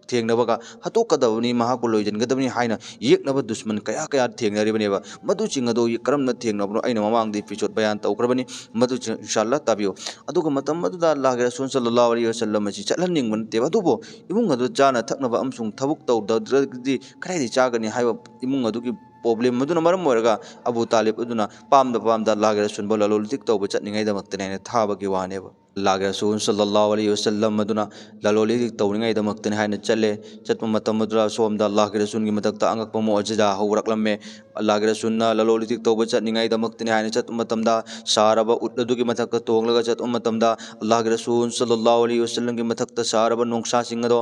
ꯊꯦꯡꯅꯕꯒ ꯍꯥꯠꯇꯣꯛꯀꯗꯕꯅꯤ, ꯃꯍꯥꯛꯄꯨ ꯂꯣꯏꯁꯤꯟꯒꯗꯕꯅꯤ ꯍꯥꯏꯅ ꯌꯦꯛꯅꯕ ꯗꯨꯁꯃꯟ ꯀꯌꯥ ꯀꯌꯥ ꯊꯦꯡꯅꯔꯤꯕꯅꯦꯕ꯫ ꯃꯗꯨꯁꯤꯡ ꯑꯗꯨ ꯀꯔꯝꯅ ꯊꯦꯡꯅꯕꯅꯣ ꯑꯩꯅ ꯃꯃꯥꯡꯗ episode ꯕꯌꯥꯟ ꯇꯧꯈ꯭ꯔꯕꯅꯤ, ꯃꯗꯨꯁꯨ ꯏꯟꯁꯥ ꯑꯜꯂꯥꯍ ꯇꯥꯕꯤꯌꯨ꯫ ꯑꯗꯨꯒ ꯃꯇꯝ ꯑꯗꯨꯗ ꯑꯜꯂꯥꯍꯒꯤ ꯔꯁꯨꯜ ꯁꯜꯂꯜꯂꯥꯍꯨ ꯑꯂꯩꯍꯤ ꯋꯥꯁꯜꯂꯝ ꯑꯁꯤ ꯆꯠꯍꯟꯅꯤꯡꯕ ꯅꯠꯇꯦꯕ, ꯑꯗꯨꯕꯨ ꯏꯃꯨꯡ ꯑꯗꯨ ꯆꯥꯅ ꯊꯛꯅꯕ ꯑꯃꯁꯨꯡ ꯊꯕꯛ ꯇꯧꯗ꯭ꯔꯒꯗꯤ ꯀꯗꯥꯏꯗꯒꯤ ꯆꯥꯒꯅꯤ ꯍꯥꯏꯕ ꯏꯃꯨꯡ ꯑꯗꯨꯒꯤ ꯄ꯭ꯔꯣꯕ꯭ꯂꯦꯝ ꯑꯗꯨꯅ ꯃꯔꯝ ꯑꯣꯏꯔꯒ ꯑꯕꯨ ꯇꯥꯂꯤꯕ ꯑꯗꯨꯅ ꯄꯥꯝꯗ ꯄꯥꯝꯗ ꯑꯜꯂꯥꯍꯒꯤ ꯔꯁꯨꯜꯕꯨ ꯂꯂꯣꯟ ꯏꯇꯤꯛ ꯇꯧꯕ ꯆꯠꯅꯤꯡꯉꯥꯏꯗꯃꯛꯇꯅꯦ ꯍꯥꯏꯅ ꯊꯥꯕꯒꯤ ꯋꯥꯅꯦꯕ꯫ ꯑꯜꯂꯥꯍꯒꯤ ꯔꯁꯨꯜ ꯁꯜꯂꯜꯂꯥꯍꯨ ꯑꯂꯩꯍꯤ ꯋꯁꯜꯂꯝ ꯑꯗꯨꯅ ꯂꯂꯣꯟ ꯏꯇꯤꯛ ꯇꯧꯅꯤꯡꯉꯥꯏꯗꯃꯛꯇꯅꯤ ꯍꯥꯏꯅ ꯆꯠꯂꯦ꯫ ꯆꯠꯄ ꯃꯇꯝ ꯑꯗꯨꯗ ꯁꯣꯝꯗ ꯑꯜꯂꯥꯍꯒꯤ ꯔꯁꯨꯜꯒꯤ ꯃꯊꯛꯇ ꯑꯉꯛꯄ ꯃꯨꯑꯖꯤꯖꯥ ꯍꯧꯔꯛꯂꯝꯃꯦ꯫ ꯑꯜꯂꯥꯍꯒꯤ ꯔꯁꯨꯜꯅ ꯂꯂꯣꯟ ꯏꯇꯤꯛ ꯇꯧꯕ ꯆꯠꯅꯤꯡꯉꯥꯏꯗꯃꯛꯇꯅꯤ ꯍꯥꯏꯅ ꯆꯠꯄ ꯃꯇꯝꯗ ꯁꯥꯔꯕ ꯎꯠ ꯑꯗꯨꯒꯤ ꯃꯊꯛꯇ ꯇꯣꯡꯂꯒ ꯆꯠꯄ ꯃꯇꯝꯗ ꯑꯜꯂꯥꯍꯒꯤ ꯔꯁꯨꯜ ꯁꯜꯂꯜꯂꯥꯍꯨ ꯑꯂꯩꯍꯤ ꯋꯁꯜꯂꯝꯒꯤ ꯃꯊꯛꯇ ꯁꯥꯔꯕ ꯅꯣꯡꯁꯥꯁꯤꯡ ꯑꯗꯣ,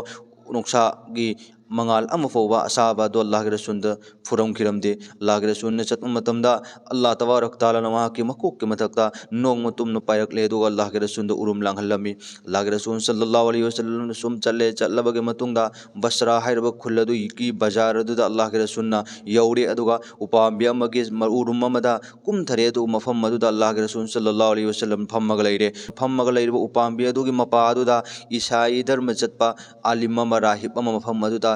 ꯅꯣꯡꯁꯥꯒꯤ ꯃꯉꯥꯜ ꯑꯃ ꯐꯥꯎꯕ ꯑꯁꯥꯕ ꯑꯗꯣ ꯑꯜꯂꯥꯍꯒꯤ ꯔꯁꯨꯜꯗ ꯐꯨꯔꯝꯈꯤꯔꯝꯗꯦ꯫ ꯑꯜꯂꯥꯍꯒꯤ ꯔꯁꯨꯜꯅ ꯆꯠꯄ ꯃꯇꯝꯗ ꯑꯜꯂꯥꯍ ꯇꯕꯥꯔꯛ ꯇꯥꯂꯥꯅ ꯃꯍꯥꯛꯀꯤ ꯃꯀꯣꯛꯀꯤ ꯃꯊꯛꯇ ꯅꯣꯡ ꯃꯇꯨꯝꯅ ꯄꯥꯏꯔꯛꯂꯦ, ꯑꯗꯨꯒ ꯑꯜꯂꯥꯍꯒꯤ ꯔꯁꯨꯜꯗ ꯎꯔꯨꯝ ꯂꯥꯡꯍꯜꯂꯝꯃꯤ꯫ ꯑꯜꯂꯥꯍꯒꯤ ꯔꯁꯨꯜ ꯁꯜꯂꯜꯂꯥꯍꯨ ꯑꯂꯩꯍꯤ ꯋꯁꯜꯂꯝꯅ ꯁꯨꯝ ꯆꯠꯂꯦ꯫ ꯆꯠꯂꯕꯒꯤ ꯃꯇꯨꯡꯗ ꯕꯁꯔꯥ ꯍꯥꯏꯔꯤꯕ ꯈꯨꯜ ꯑꯗꯨꯒꯤ ꯕꯖꯥꯔ ꯑꯗꯨꯗ ꯑꯜꯂꯥꯍꯒꯤ ꯔꯁꯨꯜꯅ ꯌꯧꯔꯦ, ꯑꯗꯨꯒ ꯎꯄꯥꯝꯕꯤ ꯑꯃꯒꯤ ꯎꯔꯨꯝ ꯑꯃꯗ ꯀꯨꯝꯊꯔꯦ꯫ ꯑꯗꯨꯒ ꯃꯐꯝ ꯑꯗꯨꯗ ꯑꯜꯂꯥꯍꯒꯤ ꯔꯁꯨꯜ ꯁꯜꯂꯜꯂꯥꯍꯨ ꯑꯂꯩꯍꯤ ꯋꯁꯜꯂꯝ ꯐꯝꯃꯒ ꯂꯩꯔꯦ꯫ ꯐꯝꯃꯒ ꯂꯩꯔꯤꯕ ꯎꯄꯥꯝꯕꯤ ꯑꯗꯨꯒꯤ ꯃꯄꯥ ꯑꯗꯨꯗ ꯏꯁꯥꯏ ꯙꯔꯃ ꯆꯠꯄ ꯑꯥꯂꯤꯝ ꯑꯃ, ꯔꯥꯍꯤꯕ ꯑꯃ ꯃꯐꯝ ꯑꯗꯨꯗ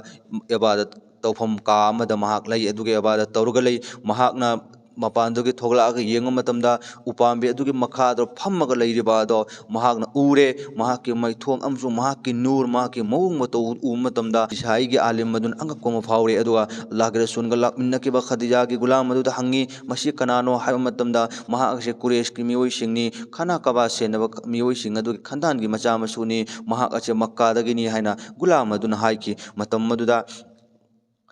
ꯏꯕꯥꯗꯠ ꯇꯧꯐꯝ ꯀꯥ ꯑꯃꯗ ꯃꯍꯥꯛ ꯂꯩ꯫ ꯑꯗꯨꯒ ꯏꯕꯥꯗꯠ ꯇꯧꯔꯒ ꯂꯩ꯫ ꯃꯍꯥꯛꯅ ꯃꯄꯥꯟꯗꯒꯤ ꯊꯣꯛꯂꯛꯑꯒ ꯌꯦꯡꯕ ꯃꯇꯝꯗ ꯎꯄꯥꯝꯕꯤ ꯑꯗꯨꯒꯤ ꯃꯈꯥꯗ ꯐꯝꯃꯒ ꯂꯩꯔꯤꯕ ꯑꯗꯣ ꯃꯍꯥꯛꯅ ꯎꯔꯦ꯫ ꯃꯍꯥꯛꯀꯤ ꯃꯥꯏꯊꯣꯡ ꯑꯃꯁꯨꯡ ꯃꯍꯥꯛꯀꯤ ꯅꯨꯔ, ꯃꯍꯥꯛꯀꯤ ꯃꯑꯣꯡ ꯃꯇꯧ ꯎꯕ ꯃꯇꯝꯗ ꯏꯁꯥꯏꯒꯤ ꯑꯥꯂꯤꯝ ꯑꯗꯨꯅ ꯑꯉꯛꯄ ꯑꯃ ꯐꯥꯎꯔꯦ꯫ ꯑꯗꯨꯒ ꯑꯜꯂꯥꯍꯒꯤ ꯔꯁꯨꯜꯒ ꯂꯥꯛꯃꯤꯟꯅꯈꯤꯕ ꯈꯗꯤꯖꯥꯒꯤ ꯒꯨꯂꯥꯝ ꯑꯗꯨꯗ ꯍꯪꯉꯤ, "ꯃꯁꯤ ꯀꯅꯥꯅꯣ?" ꯍꯥꯏꯕ ꯃꯇꯝꯗ ꯃꯍꯥꯛ ꯑꯁꯤ ꯀꯨꯔꯦꯁꯀꯤ ꯃꯤꯑꯣꯏꯁꯤꯡꯅꯤ, ꯈꯥꯅꯥ ꯀꯥꯕꯥ ꯁꯦꯟꯅꯕ ꯃꯤꯑꯣꯏꯁꯤꯡ ꯑꯗꯨꯒꯤ ꯈꯟꯗꯥꯟꯒꯤ ꯃꯆꯥ ꯃꯁꯨꯅꯤ, ꯃꯍꯥꯛ ꯑꯁꯤ ꯃꯛꯀꯥꯗꯒꯤꯅꯤ ꯍꯥꯏꯅ ꯒꯨꯂꯥꯝ ꯑꯗꯨꯅ ꯍꯥꯏꯈꯤ꯫ ꯃꯇꯝ ꯑꯗꯨꯗ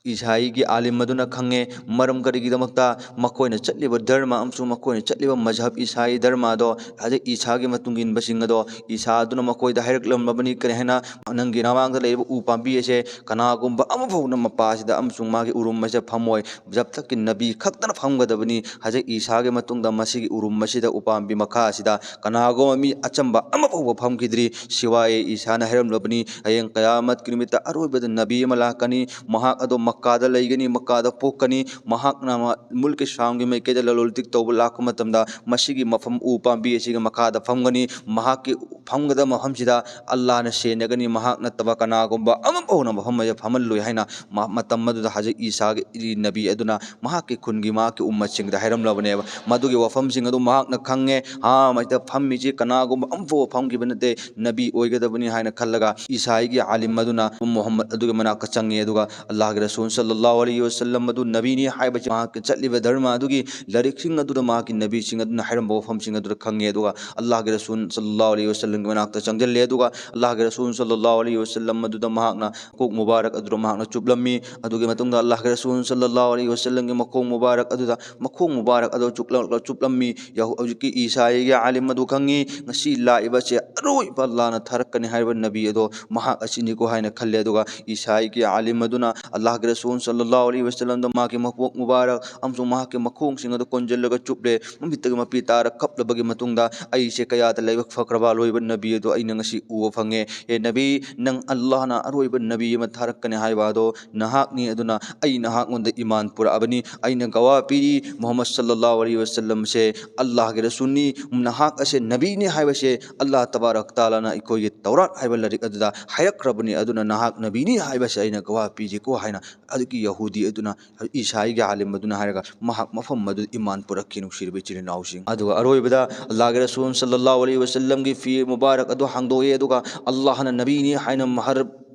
ꯏꯁꯥꯏꯒꯤ ꯑꯥꯂꯤꯝ ꯑꯗꯨꯅ ꯈꯪꯉꯦ, ꯃꯔꯝ ꯀꯔꯤꯒꯤꯗꯃꯛꯇ ꯃꯈꯣꯏꯅ ꯆꯠꯂꯤꯕ ꯙꯔꯃ ꯑꯃꯁꯨꯡ ꯃꯈꯣꯏꯅ ꯆꯠꯂꯤꯕ ꯃꯖꯍꯕ ꯏꯁꯥꯏ ꯙꯔꯃ ꯑꯗꯣ, ꯍꯧꯖꯤꯛ ꯏꯁꯥꯒꯤ ꯃꯇꯨꯡ ꯏꯟꯕꯁꯤꯡ ꯑꯗꯣ, ꯏꯁꯥ ꯑꯗꯨꯅ ꯃꯈꯣꯏꯗ ꯍꯥꯏꯔꯛꯂꯝꯂꯕꯅꯤ, ꯀꯔꯤ ꯍꯥꯏꯅ, "ꯅꯪꯒꯤ ꯅꯃꯥꯡꯗ ꯂꯩꯔꯤꯕ ꯎ ꯄꯥꯝꯕꯤ ꯑꯁꯦ ꯀꯅꯥꯒꯨꯝꯕ ꯑꯃ ꯐꯥꯎꯅ ꯃꯄꯥ ꯑꯁꯤꯗ ꯑꯃꯁꯨꯡ ꯃꯥꯒꯤ ꯎꯔꯨꯝ ꯑꯁꯤꯗ ꯐꯝꯃꯣꯏ, ꯖꯕ ꯇꯛꯀꯤ ꯅꯕꯤ ꯈꯛꯇꯅ ꯐꯝꯒꯗꯕꯅꯤ꯫ ꯍꯧꯖꯤꯛ ꯏꯁꯥꯒꯤ ꯃꯇꯨꯡꯗ ꯃꯁꯤꯒꯤ ꯎꯔꯨꯝ ꯑꯁꯤꯗ, ꯎꯄꯥꯝꯕꯤ ꯃꯈꯥ ꯑꯁꯤꯗ ꯀꯅꯥꯒꯨꯝꯕ ꯃꯤ ꯑꯆꯝꯕ ꯑꯃ ꯐꯥꯎꯕ ꯐꯝꯈꯤꯗ꯭ꯔꯤ, ꯁꯤꯋꯥꯏ ꯏꯁꯥꯅ ꯍꯥꯏꯔꯝꯂꯕꯅꯤ, ꯍꯌꯦꯡ ꯀꯌꯥꯃꯠꯀꯤ ꯅꯨꯃꯤꯠꯇ ꯑꯔꯣꯏꯕꯗ ꯅꯕꯤ ꯑꯃ ꯂꯥꯛꯀꯅꯤ, ꯃꯍꯥꯛ ꯑꯗꯣ ꯃꯛꯀꯥꯗ ꯂꯩꯒꯅꯤ, ꯃꯛꯀꯥꯗ ꯄꯣꯛꯀꯅꯤ, ꯃꯍꯥꯛꯅ ꯃ-, ꯃꯨꯜꯀꯤ ꯁꯥꯝꯒꯤ ꯃꯥꯏꯀꯩꯗ ꯂꯂꯣꯟ ꯏꯇꯤꯛ ꯇꯧꯕ ꯂꯥꯛꯄ ꯃꯇꯝꯗ ꯃꯁꯤꯒꯤ ꯃꯐꯝ ꯎ ꯄꯥꯝꯕꯤ ꯑꯁꯤꯒꯤ ꯃꯈꯥꯗ ꯐꯝꯒꯅꯤ, ꯃꯍꯥꯛꯀꯤ ꯐꯝꯒꯗꯕ ꯃꯐꯝꯁꯤꯗ ꯑꯜꯂꯥꯍꯅ ꯁꯦꯟꯅꯒꯅꯤ, ꯃꯍꯥꯛ ꯅꯠꯇꯕ ꯀꯅꯥꯒꯨꯝꯕ ꯑꯃ ꯐꯥꯎꯅ ꯃꯐꯝ ꯑꯁꯤꯗ ꯐꯝꯍꯜꯂꯣꯏ" ꯍꯥꯏꯅ ꯃ-, ꯃꯇꯝ ꯑꯗꯨꯗ ꯍꯧꯖꯤꯛ ꯏꯁꯥꯒꯤ ꯅꯕꯤ ꯑꯗꯨꯅ ꯃꯍꯥꯛꯀꯤ ꯈꯨꯟꯒꯤ, ꯃꯍꯥꯛꯀꯤ ꯎꯝꯃꯠꯁꯤꯡꯗ ꯍꯥꯏꯔꯝꯂꯕꯅꯦꯕ꯫ ꯃꯗꯨꯒꯤ ꯋꯥꯐꯝꯁꯤꯡ ꯑꯗꯨ ꯃꯍꯥꯛꯅ ꯈꯪꯉꯦ꯫ ꯑꯥ, ꯃꯁꯤꯗ ꯐꯝꯃꯤꯁꯤ ꯀꯅꯥꯒꯨꯝꯕ ꯑꯃꯐꯥꯎꯕ ꯐꯝꯈꯤꯕ ꯅꯠꯇꯦ, ꯅꯕꯤ ꯑꯣꯏꯒꯗꯕꯅꯤ ꯍꯥꯏꯅ ꯈꯜꯂꯒ ꯏꯁꯥꯏꯒꯤ ꯑꯥꯂꯤꯝ ꯑꯗꯨꯅ ꯃꯨꯍꯝꯃꯗ ꯑꯗꯨꯒꯤ ꯃꯅꯥꯛꯇ ꯆꯪꯉꯤ, ꯑꯗꯨꯒ ꯑꯜꯂꯥꯍꯒꯤ ꯔꯁꯨꯜ ꯁꯜꯂꯜꯂꯥꯍꯨ ꯑꯂꯩꯍꯤ ꯋꯁꯜꯂꯝ ꯑꯗꯨ ꯅꯕꯤꯅꯤ ꯍꯥꯏꯕꯁꯤ ꯃꯍꯥꯛꯀꯤ ꯆꯠꯂꯤꯕ ꯙꯔꯃ ꯑꯗꯨꯒꯤ ꯂꯥꯏꯔꯤꯛꯁꯤꯡ ꯑꯗꯨꯗ, ꯃꯍꯥꯛꯀꯤ ꯅꯕꯤꯁꯤꯡ ꯑꯗꯨꯅ ꯍꯥꯏꯔꯝꯕ ꯋꯥꯐꯝꯁꯤꯡ ꯑꯗꯨꯗ ꯈꯪꯉꯦ꯫ ꯑꯗꯨꯒ ꯑꯜꯂꯥꯍꯒꯤ ꯔꯁꯨꯜ ꯁꯜꯂꯜꯂꯥꯍꯨ ꯑꯂꯩꯍꯤ ꯋꯁꯜꯂꯝꯒꯤ ꯃꯅꯥꯛꯇ ꯆꯪꯁꯤꯜꯂꯦ꯫ ꯑꯗꯨꯒ ꯑꯜꯂꯥꯍꯒꯤ ꯔꯁꯨꯜ ꯁꯜꯂꯜꯂꯥꯍꯨ ꯑꯂꯩꯍꯤ ꯋꯁꯜꯂꯝ ꯑꯗꯨꯗ ꯃꯍꯥꯛꯅ ꯃꯀꯣꯛ ꯃꯨꯕꯥꯔꯛ ꯑꯗꯨꯗ ꯃꯍꯥꯛꯅ ꯆꯨꯞꯂꯝꯃꯤ꯫ ꯑꯗꯨꯒꯤ ꯃꯇꯨꯡꯗ ꯑꯜꯂꯥꯍꯒꯤ ꯔꯁꯨꯜ ꯁꯜꯂꯜꯂꯥꯍꯨ ꯑꯂꯩꯍꯤ ꯋꯁꯜꯂꯝꯒꯤ ꯃꯈꯣꯡ ꯃꯨꯕꯥꯔꯛ ꯑꯗꯨꯗ, ꯃꯈꯣꯡ ꯃꯨꯕꯥꯔꯛ ꯑꯗꯨ ꯆꯨꯞꯂ-, ꯆꯨꯞꯂꯝꯃꯤ꯫ ꯌꯥꯍꯨ-, ꯍꯧꯖꯤꯛꯀꯤ ꯏꯁꯥꯏꯒꯤ ꯑꯥꯂꯤꯝ ꯑꯗꯨ ꯈꯪꯉꯤ, ꯉꯁꯤ ꯂꯥꯛꯏꯕꯁꯦ ꯑꯔꯣꯏꯕ ꯑꯜꯂꯥꯍꯅ ꯊꯥꯔꯛꯀꯅꯤ ꯍꯥꯏꯔꯤꯕ ꯅꯕꯤ ꯑꯗꯣ ꯃꯍꯥꯛ ꯑꯁꯤꯅꯤꯀꯣ ꯍꯥꯏꯅ ꯈꯜꯂꯦ꯫ ꯑꯗꯨꯒ ꯏꯁꯥꯏꯒꯤ ꯑꯥꯂꯤꯝ ꯑꯗꯨꯅ ꯑꯜꯂꯥꯍꯒꯤ ꯔꯁꯨꯜ ꯁꯜꯂꯜꯂꯥꯍꯨ ꯑꯂꯩꯍꯤ ꯋꯁꯜꯂꯝꯗ ꯃꯍꯥꯛꯀꯤ ꯃꯀꯣꯛ ꯃꯨꯕꯥꯔꯛ ꯑꯃꯁꯨꯡ ꯃꯍꯥꯛꯀꯤ ꯃꯈꯣꯡꯁꯤꯡ ꯑꯗꯨ ꯀꯣꯟꯁꯤꯜꯂꯒ ꯆꯨꯞꯂꯦ꯫ ꯃꯃꯤꯠꯇꯒꯤ ꯃꯄꯤ ꯇꯥꯔ ꯀꯞꯂꯕꯒꯤ ꯃꯇꯨꯡꯗ, "ꯑꯩꯁꯦ ꯀꯌꯥꯗ ꯂꯥꯏꯕꯛ ꯐꯈ꯭ꯔꯕ ꯑꯂꯣꯏꯕ ꯅꯕꯤ ꯑꯗꯨ ꯑꯩꯅ ꯉꯁꯤ ꯎꯕ ꯐꯪꯉꯦ꯫ ꯍꯦ ꯅꯕꯤ, ꯅꯪ ꯑꯜꯂꯥꯍꯅ ꯑꯔꯣꯏꯕ ꯅꯕꯤ ꯑꯃ ꯊꯥꯔꯛꯀꯅꯤ ꯍꯥꯏꯕ ꯑꯗꯣ ꯅꯍꯥꯛꯅꯤ꯫ ꯑꯗꯨꯅ ꯑꯩ ꯅꯍꯥꯛꯉꯣꯟꯗ ꯏꯃꯥꯟ ꯄꯨꯔꯛꯑꯕꯅꯤ꯫ ꯑꯩꯅ ꯒꯋꯥ ꯄꯤꯔꯤ, ꯃꯨꯍꯝꯃꯗ ꯁꯜꯂꯜꯂꯥꯍꯨ ꯑꯂꯩꯍꯤ ꯋꯁꯜꯂꯝꯁꯦ ꯑꯜꯂꯥꯍꯒꯤ ꯔꯁꯨꯜꯅꯤ, ꯅꯍꯥꯛ ꯑꯁꯦ ꯅꯕꯤꯅꯤ ꯍꯥꯏꯕꯁꯦ ꯑꯜꯂꯥꯍ ꯇꯕꯥꯔꯛ ꯇꯥꯂꯥꯅ ꯑꯩꯈꯣꯏꯒꯤ ꯇꯧꯔꯥꯠ ꯍꯥꯏꯕ ꯂꯥꯏꯔꯤꯛ ꯑꯗꯨꯗ ꯍꯥꯏꯔꯛꯈ꯭ꯔꯕꯅꯤ꯫ ꯑꯗꯨꯅ ꯅꯍꯥꯛ ꯅꯕꯤꯅꯤ ꯍꯥꯏꯕꯁꯦ ꯑꯩꯅ ꯒꯋꯥ ꯄꯤꯔꯤꯀꯣ" ꯍꯥꯏꯅ ꯑꯗꯨꯒꯤ ꯌꯍꯨꯗꯤ ꯑꯗꯨꯅ, ꯏꯁꯥꯏꯒꯤ ꯑꯥꯂꯤꯝ ꯑꯗꯨꯅ ꯍꯥꯏꯔꯒ ꯃꯍꯥꯛ ꯃꯐꯝ ꯑꯗꯨꯗ ꯏꯃꯥꯟ ꯄꯨꯔꯛꯈꯤ, ꯅꯨꯡꯁꯤꯔꯕ ꯏꯆꯤꯜ ꯏꯅꯥꯎꯁꯤꯡ꯫ ꯑꯗꯨꯒ ꯑꯔꯣꯏꯕꯗ ꯑꯜꯂꯥꯍꯒꯤ ꯔꯁꯨꯜ ꯁꯜꯂꯜꯂꯥꯍꯨ ꯑꯂꯩꯍꯤ ꯋꯁꯜꯂꯝꯒꯤ ꯐꯤ ꯃꯨꯕꯥꯔꯛ ꯑꯗꯨ ꯍꯥꯡꯗꯣꯛꯑꯦ꯫ ꯑꯗꯨꯒ ꯑꯜꯂꯥꯍꯅ ꯅꯕꯤꯅꯤ ꯍꯥꯏꯅ ꯃꯍꯔ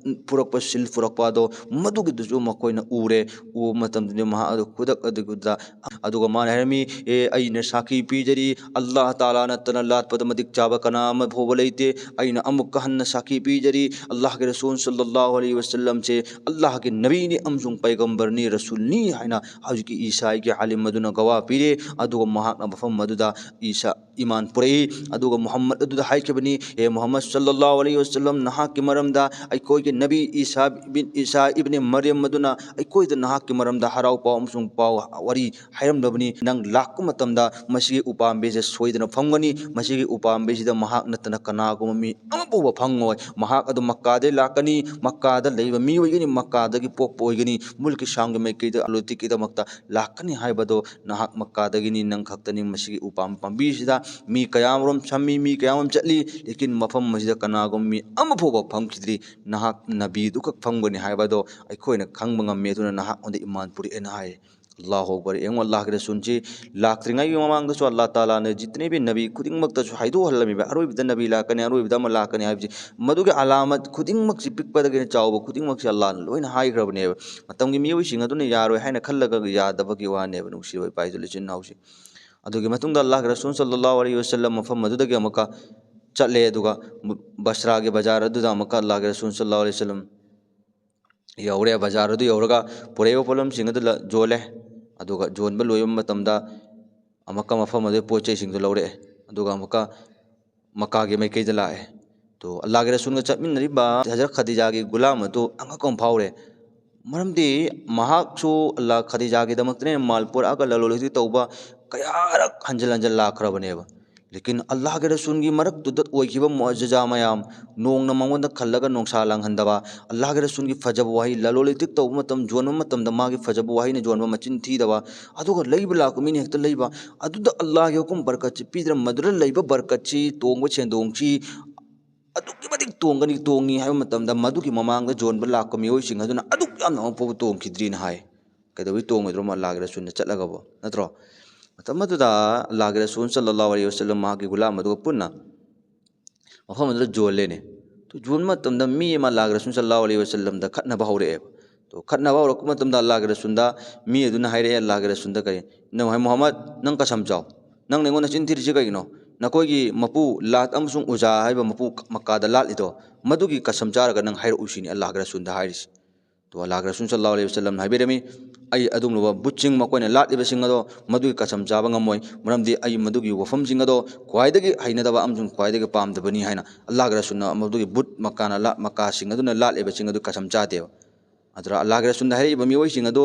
ꯄꯨꯔꯛꯄ, ꯁꯤꯜ ꯄꯨꯔꯛꯄ ꯑꯗꯣ ꯃꯗꯨꯒꯤꯗꯨꯁꯨ ꯃꯈꯣꯏꯅ ꯎꯔꯦ꯫ ꯎꯕ ꯃꯇꯝꯗꯗꯤ ꯃꯍꯥꯛ ꯑꯗꯨ ꯈꯨꯗꯛ ꯑꯗꯨꯗ, ꯑꯗꯨꯒ ꯃꯥꯅ ꯍꯥꯏꯔꯝꯃꯤ, "ꯑꯦ, ꯑꯩꯅ ꯁꯥꯈꯤ ꯄꯤꯖꯔꯤ, ꯑꯜꯂꯥꯍ ꯇꯥꯂꯥ ꯅꯠꯇꯅ ꯂꯥꯠꯄꯗ ꯃꯇꯤꯛ ꯆꯥꯕ ꯀꯅꯥ ꯑꯃ ꯐꯥꯎꯕ ꯂꯩꯇꯦ꯫ ꯑꯩꯅ ꯑꯃꯨꯛꯀ ꯍꯟꯅ ꯁꯥꯈꯤ ꯄꯤꯖꯔꯤ, ꯑꯜꯂꯥꯍꯒꯤ ꯔꯁꯨꯜ ꯁꯜꯂꯜꯂꯥꯍꯨ ꯑꯂꯩꯍꯤ ꯋꯁꯜꯂꯝꯁꯦ ꯑꯜꯂꯥꯍꯒꯤ ꯅꯕꯤꯅꯤ ꯑꯃꯁꯨꯡ ꯄꯩꯒꯝꯕꯔꯅꯤ, ꯔꯁꯨꯜꯅꯤ" ꯍꯥꯏꯅ ꯍꯧꯖꯤꯛꯀꯤ ꯏꯁꯥꯏꯒꯤ ꯑꯥꯂꯤꯝ ꯑꯗꯨꯅ ꯒꯋꯥ ꯄꯤꯔꯦ꯫ ꯑꯗꯨꯒ ꯃꯍꯥꯛꯅ ꯃꯐꯝ ꯑꯗꯨꯗ ꯏꯁꯥ ꯏꯃꯥꯟ ꯄꯨꯔꯛꯏ꯫ ꯑꯗꯨꯒ ꯃꯨꯍꯝꯃꯗ ꯑꯗꯨꯗ ꯍꯥꯏꯈꯤꯕꯅꯤ, "ꯍꯦ ꯃꯨꯍꯝꯃꯗ ꯁꯜꯂꯜꯂꯥꯍꯨ ꯑꯂꯩꯍꯤ ꯋꯁꯜꯂꯝ, ꯅꯍꯥꯛꯀꯤ ꯃꯔꯝꯗ ꯑꯩꯈꯣꯏꯒꯤ ꯅꯕꯤ ꯏꯁꯥ ꯕꯤꯟ ꯏꯁꯥ ꯏꯕꯅꯤ ꯃꯔꯤꯌꯝ ꯑꯗꯨꯅ ꯑꯩꯈꯣꯏꯗ ꯅꯍꯥꯛꯀꯤ ꯃꯔꯝꯗ ꯍꯔꯥꯎ ꯄꯥꯎ ꯑꯃꯁꯨꯡ ꯄꯥꯎ ꯋꯥꯔꯤ ꯍꯥꯏꯔꯝꯂꯕꯅꯤ꯫ ꯅꯪ ꯂꯥꯛꯄ ꯃꯇꯝꯗ ꯃꯁꯤꯒꯤ ꯎꯄꯥꯝꯕꯤꯁꯦ ꯁꯣꯏꯗꯅ ꯐꯪꯒꯅꯤ꯫ ꯃꯁꯤꯒꯤ ꯎꯄꯥꯝꯕꯤꯁꯤꯗ ꯃꯍꯥꯛ ꯅꯠꯇꯅ ꯀꯅꯥꯒꯨꯝꯕ ꯃꯤ ꯑꯃ ꯐꯥꯎꯕ ꯐꯪꯉꯣꯏ꯫ ꯃꯍꯥꯛ ꯑꯗꯨ ꯃꯛꯀꯥꯗꯒꯤ ꯂꯥꯛꯀꯅꯤ, ꯃꯛꯀꯥꯗ ꯂꯩꯕ ꯃꯤ ꯑꯣꯏꯒꯅꯤ, ꯃꯛꯀꯥꯗꯒꯤ ꯄꯣꯛꯄ ꯑꯣꯏꯒꯅꯤ, ꯃꯨꯜꯀꯤ ꯁꯥꯝꯒꯤ ꯃꯥꯏꯀꯩꯗ ꯑꯂꯣꯇꯤꯛꯀꯤꯗꯃꯛꯇ ꯂꯥꯛꯀꯅꯤ ꯍꯥꯏꯕꯗꯣ ꯅꯍꯥꯛ ꯃꯛꯀꯥꯗꯒꯤꯅꯤ, ꯅꯪ ꯈꯛꯇꯅꯤ꯫ ꯃꯁꯤꯒꯤ ꯎꯄꯥꯝ ꯄꯥꯝꯕꯤꯁꯤꯗ ꯃꯤ ꯀꯌꯥ ꯑꯃꯔꯣꯝ ꯁꯝꯃꯤ, ꯃꯤ ꯀꯌꯥ ꯑꯃꯔꯣꯝ ꯆꯠꯂꯤ, ꯂꯦꯀꯤꯟ ꯃꯐꯝ ꯑꯁꯤꯗ ꯀꯅꯥꯒꯨꯝꯕ ꯃꯤ ꯑꯃ ꯐꯥꯎꯕ ꯐꯪꯈꯤꯗ꯭ꯔꯤ꯫ ꯅꯍꯥꯛ ꯅꯕꯤꯗꯨꯈꯛ ꯐꯪꯒꯅꯤ ꯍꯥꯏꯕꯗꯣ ꯑꯩꯈꯣꯏꯅ ꯈꯪꯕ ꯉꯝꯃꯤ꯫ ꯑꯗꯨꯅ ꯅꯍꯥꯛꯉꯣꯟꯗ ꯏꯃꯥꯟ ꯄꯨꯔꯛꯑꯦꯅ ꯍꯥꯏ꯫ ꯑꯜꯂꯥꯍꯨ ꯑꯛꯕꯔ꯫ ꯌꯦꯡꯉꯣ, ꯑꯜꯂꯥꯍꯒꯤ ꯔꯁꯨꯜꯁꯤ ꯂꯥꯛꯇ꯭ꯔꯤꯉꯩꯒꯤ ꯃꯃꯥꯡꯗꯁꯨ ꯑꯜꯂꯥꯍ ꯇꯥꯂꯥꯅ ꯖꯤꯇꯅꯦꯕꯤ ꯅꯕꯤ ꯈꯨꯗꯤꯡꯃꯛꯇꯁꯨ ꯍꯥꯏꯗꯣꯛꯍꯜꯂꯝꯃꯤꯕ, ꯑꯔꯣꯏꯕꯗ ꯅꯕꯤ ꯂꯥꯛꯀꯅꯤ, ꯑꯔꯣꯏꯕꯗ ꯑꯃ ꯂꯥꯛꯀꯅꯤ ꯍꯥꯏꯕꯁꯤ꯫ ꯃꯗꯨꯒꯤ ꯑꯂꯥꯃꯠ ꯈꯨꯗꯤꯡꯃꯛꯁꯤ, ꯄꯤꯛꯄꯗꯒꯤꯅ ꯆꯥꯎꯕ ꯈꯨꯗꯤꯡꯃꯛꯁꯤ ꯑꯜꯂꯥꯍꯅ ꯂꯣꯏꯅ ꯍꯥꯏꯈ꯭ꯔꯕꯅꯦꯕ꯫ ꯃꯇꯝꯒꯤ ꯃꯤꯑꯣꯏꯁꯤꯡ ꯑꯗꯨꯅ ꯌꯥꯔꯣꯏ ꯍꯥꯏꯅ ꯈꯜꯂꯒ ꯌꯥꯗꯕꯒꯤ ꯋꯥꯅꯦꯕ, ꯅꯨꯡꯁꯤꯕ ꯏꯄꯥ ꯏꯆꯤꯜ ꯏꯆꯤꯟ ꯏꯅꯥꯎꯁꯤ꯫ ꯑꯗꯨꯒꯤ ꯃꯇꯨꯡꯗ ꯑꯜꯂꯥꯍꯒꯤ ꯔꯁꯨꯜ ꯁꯜꯂꯜꯂꯥꯍꯨ ꯑꯂꯩꯍꯤ ꯋꯁꯜꯂꯝ ꯃꯐꯝ ꯑꯗꯨꯗꯒꯤ ꯑꯃꯨꯛꯀ ꯆꯠꯂꯦ, ꯑꯗꯨꯒ ꯕꯁ꯭ꯔꯥꯒꯤ ꯕꯖꯥꯔ ꯑꯗꯨꯗ ꯑꯃꯨꯛꯀ ꯑꯜꯂꯥꯍꯒꯤ ꯔꯁꯨꯜ ꯁꯜꯂꯜꯂꯥꯍꯨ ꯑꯂꯩꯍꯤ ꯋꯁꯜꯂꯝ ꯌꯧꯔꯦ꯫ ꯕꯖꯥꯔ ꯑꯗꯨ ꯌꯧꯔꯒ ꯄꯨꯔꯛꯏꯕ ꯄꯣꯠꯂꯝꯁꯤꯡ ꯑꯗꯨ ꯂ-, ꯌꯣꯜꯂꯦ꯫ ꯑꯗꯨꯒ ꯌꯣꯟꯕ ꯂꯣꯏꯕ ꯃꯇꯝꯗ ꯑꯃꯨꯛꯀ ꯃꯐꯝ ꯑꯗꯨꯒꯤ ꯄꯣꯠ ꯆꯩꯁꯤꯡꯗꯨ ꯂꯧꯔꯛꯑꯦ꯫ ꯑꯗꯨꯒ ꯑꯃꯨꯛꯀ ꯃꯛꯀꯥꯒꯤ ꯃꯥꯏꯀꯩꯗ ꯂꯥꯛꯑꯦ꯫ ꯇꯣ, ꯑꯜꯂꯥꯍꯒꯤ ꯔꯁꯨꯜꯒ ꯆꯠꯃꯤꯟꯅꯔꯤꯕ ꯍꯖꯔꯠ ꯈꯗꯤꯖꯥꯒꯤ ꯒꯨꯂꯥꯝ ꯑꯗꯨ ꯑꯉꯛꯄ ꯑꯃ ꯐꯥꯎꯔꯦ꯫ ꯃꯔꯝꯗꯤ ꯃꯍꯥꯛꯁꯨ ꯑꯜꯂꯥꯍ ꯈꯗꯤꯖꯥꯒꯤꯗꯃꯛꯇꯅꯦ ꯃꯥꯜ ꯄꯨꯔꯛꯑꯒ ꯂꯂꯣꯟ ꯏꯇꯤꯛ ꯇꯧꯕ ꯀꯌꯥꯔꯛ ꯍꯟꯖꯤꯟ ꯍꯟꯖꯤꯟ ꯂꯥꯛꯈ꯭ꯔꯕꯅꯦꯕ꯫ ꯂꯦꯀꯤꯟ ꯑꯜꯂꯥꯍꯒꯤ ꯔꯁꯨꯜꯒꯤ ꯃꯔꯛꯇꯨꯗ ꯑꯣꯏꯈꯤꯕ ꯃꯨꯑꯖꯤꯖꯥ ꯃꯌꯥꯝ, ꯅꯣꯡꯅ ꯃꯉꯣꯟꯗ ꯈꯜꯂꯒ ꯅꯣꯡꯁꯥ ꯂꯥꯡꯍꯟꯗꯕ, ꯑꯜꯂꯥꯍꯒꯤ ꯔꯁꯨꯜꯒꯤ ꯐꯖꯕ ꯋꯥꯍꯩ, ꯂꯂꯣꯟ ꯏꯇꯤꯛ ꯇꯧꯕ ꯃꯇꯝ, ꯌꯣꯟꯕ ꯃꯇꯝꯗ ꯃꯥꯒꯤ ꯐꯖꯕ ꯋꯥꯍꯩꯅ ꯌꯣꯟꯕ, ꯃꯆꯤꯟ ꯊꯤꯗꯕ, ꯑꯗꯨꯒ ꯂꯩꯕ ꯂꯥꯛꯄ ꯃꯤꯅ ꯍꯦꯛꯇ ꯂꯩꯕ, ꯑꯗꯨꯗ ꯑꯜꯂꯥꯍꯒꯤ ꯍꯨꯀꯨꯝ ꯕꯔꯀꯠꯁꯤ ꯄꯤꯗꯅ, ꯃꯗꯨꯗ ꯂꯩꯕ ꯕꯔꯀꯠꯁꯤ, ꯇꯣꯡꯕ ꯁꯦꯟꯗꯣꯡꯁꯤ ꯑꯗꯨꯛꯀꯤ ꯃꯇꯤꯛ ꯇꯣꯡꯒꯅꯤ, ꯇꯣꯡꯉꯤ ꯍꯥꯏꯕ ꯃꯇꯝꯗ ꯃꯗꯨꯒꯤ ꯃꯃꯥꯡꯗ ꯌꯣꯟꯕ ꯂꯥꯛꯄ ꯃꯤꯑꯣꯏꯁꯤꯡ ꯑꯗꯨꯅ ꯑꯗꯨꯛ ꯌꯥꯝꯅ ꯑꯃꯨꯛ ꯐꯥꯎꯕ ꯇꯣꯡꯈꯤꯗ꯭ꯔꯤꯅ ꯍꯥꯏ꯫ ꯀꯩꯗꯧꯕꯩ ꯇꯣꯡꯉꯣꯏꯗ꯭ꯔꯣ? ꯑꯜꯂꯥꯍꯒꯤ ꯔꯁꯨꯜꯅ ꯆꯠꯂꯒꯕꯨ, ꯅꯠꯇ꯭ꯔꯣ? ꯃꯇꯝ ꯑꯗꯨꯗ ꯑꯜꯂꯥꯍꯒꯤ ꯔꯁꯨꯜ ꯁꯜꯂꯜꯂꯥꯍꯨ ꯑꯂꯩꯍꯤ ꯋꯁꯜꯂꯝ ꯃꯍꯥꯛꯀꯤ ꯒꯨꯂꯥꯝ ꯑꯗꯨꯒ ꯄꯨꯟꯅ ꯃꯐꯝ ꯑꯗꯨꯗ ꯌꯣꯜꯂꯦꯅꯦ꯫ ꯑꯗꯨ ꯌꯣꯟꯕ ꯃꯇꯝꯗ ꯃꯤ ꯑꯃ ꯑꯜꯂꯥꯍꯒꯤ ꯔꯁꯨꯜ ꯁꯜꯂꯜꯂꯥꯍꯨ ꯑꯂꯩꯍꯤ ꯋꯁꯜꯂꯝꯗ ꯈꯠꯅꯕ ꯍꯧꯔꯛꯑꯦꯕ꯫ ꯑꯗꯣ ꯈꯠꯅꯕ ꯍꯧꯔꯛꯄ ꯃꯇꯝꯗ ꯑꯜꯂꯥꯍꯒꯤ ꯔꯁꯨꯜꯗ ꯃꯤ ꯑꯗꯨꯅ ꯍꯥꯏꯔꯛꯑꯦ ꯑꯜꯂꯥꯍꯒꯤ ꯔꯁꯨꯜꯗ, ꯀꯔꯤ? "ꯅꯪ ꯍꯥꯏ ꯃꯨꯍꯝꯃꯗ, ꯅꯪ ꯀꯁꯝ ꯆꯥꯎ꯫ ꯅꯪꯅ ꯑꯩꯉꯣꯟꯗ ꯆꯤꯟ ꯊꯤꯔꯤꯁꯤ ꯀꯩꯒꯤꯅꯣ? ꯅꯈꯣꯏꯒꯤ ꯃꯄꯨ ꯂꯥꯠ ꯑꯃꯁꯨꯡ ꯎꯖꯥ ꯍꯥꯏꯕ ꯃꯄꯨ ꯃꯛꯀꯥꯗ ꯂꯥꯠꯂꯤꯗꯣ, ꯃꯗꯨꯒꯤ ꯀꯁꯝ ꯆꯥꯔꯒ ꯅꯪ ꯍꯥꯏꯔꯛꯎ ꯁꯤꯅꯤ" ꯑꯜꯂꯥꯍꯒꯤ ꯔꯁꯨꯜꯗ ꯍꯥꯏꯔꯤꯁꯤ꯫ ꯑꯗꯣ ꯑꯜꯂꯥꯍꯒꯤ ꯔꯁꯨꯜ ꯁꯜꯂꯜꯂꯥꯍꯨ ꯑꯂꯩꯍꯤ ꯋꯁꯜꯂꯝꯅ ꯍꯥꯏꯕꯤꯔꯝꯃꯤ, "ꯑꯩ ꯑꯗꯨꯒꯨꯝꯂꯕ ꯕꯨꯠꯁꯤꯡ, ꯃꯈꯣꯏꯅ ꯂꯥꯠꯂꯤꯕꯁꯤꯡ ꯑꯗꯣ, ꯃꯗꯨꯒꯤ ꯀꯁꯝ ꯆꯥꯕ ꯉꯝꯃꯣꯏ, ꯃꯔꯝꯗꯤ ꯑꯩ ꯃꯗꯨꯒꯤ ꯋꯥꯐꯝꯁꯤꯡ ꯑꯗꯣ ꯈ꯭ꯋꯥꯏꯗꯒꯤ ꯍꯩꯅꯗꯕ ꯑꯃꯁꯨꯡ ꯈ꯭ꯋꯥꯏꯗꯒꯤ ꯄꯥꯝꯗꯕꯅꯤ" ꯍꯥꯏꯅ ꯑꯜꯂꯥꯍꯒꯤ ꯔꯁꯨꯜꯅ ꯃꯗꯨꯒꯤ ꯕꯨꯠ ꯃꯛꯀꯥꯅ ꯂꯥ-, ꯃꯛꯀꯥꯁꯤꯡ ꯑꯗꯨꯅ ꯂꯥꯠꯂꯤꯕꯁꯤꯡ ꯑꯗꯨ ꯀꯁꯝ ꯆꯥꯗꯦꯕ꯫ ꯑꯗꯨꯗ ꯑꯜꯂꯥꯍꯒꯤ ꯔꯁꯨꯜꯅ ꯍꯥꯏꯔꯛꯏꯕ ꯃꯤꯑꯣꯏꯁꯤꯡ ꯑꯗꯨ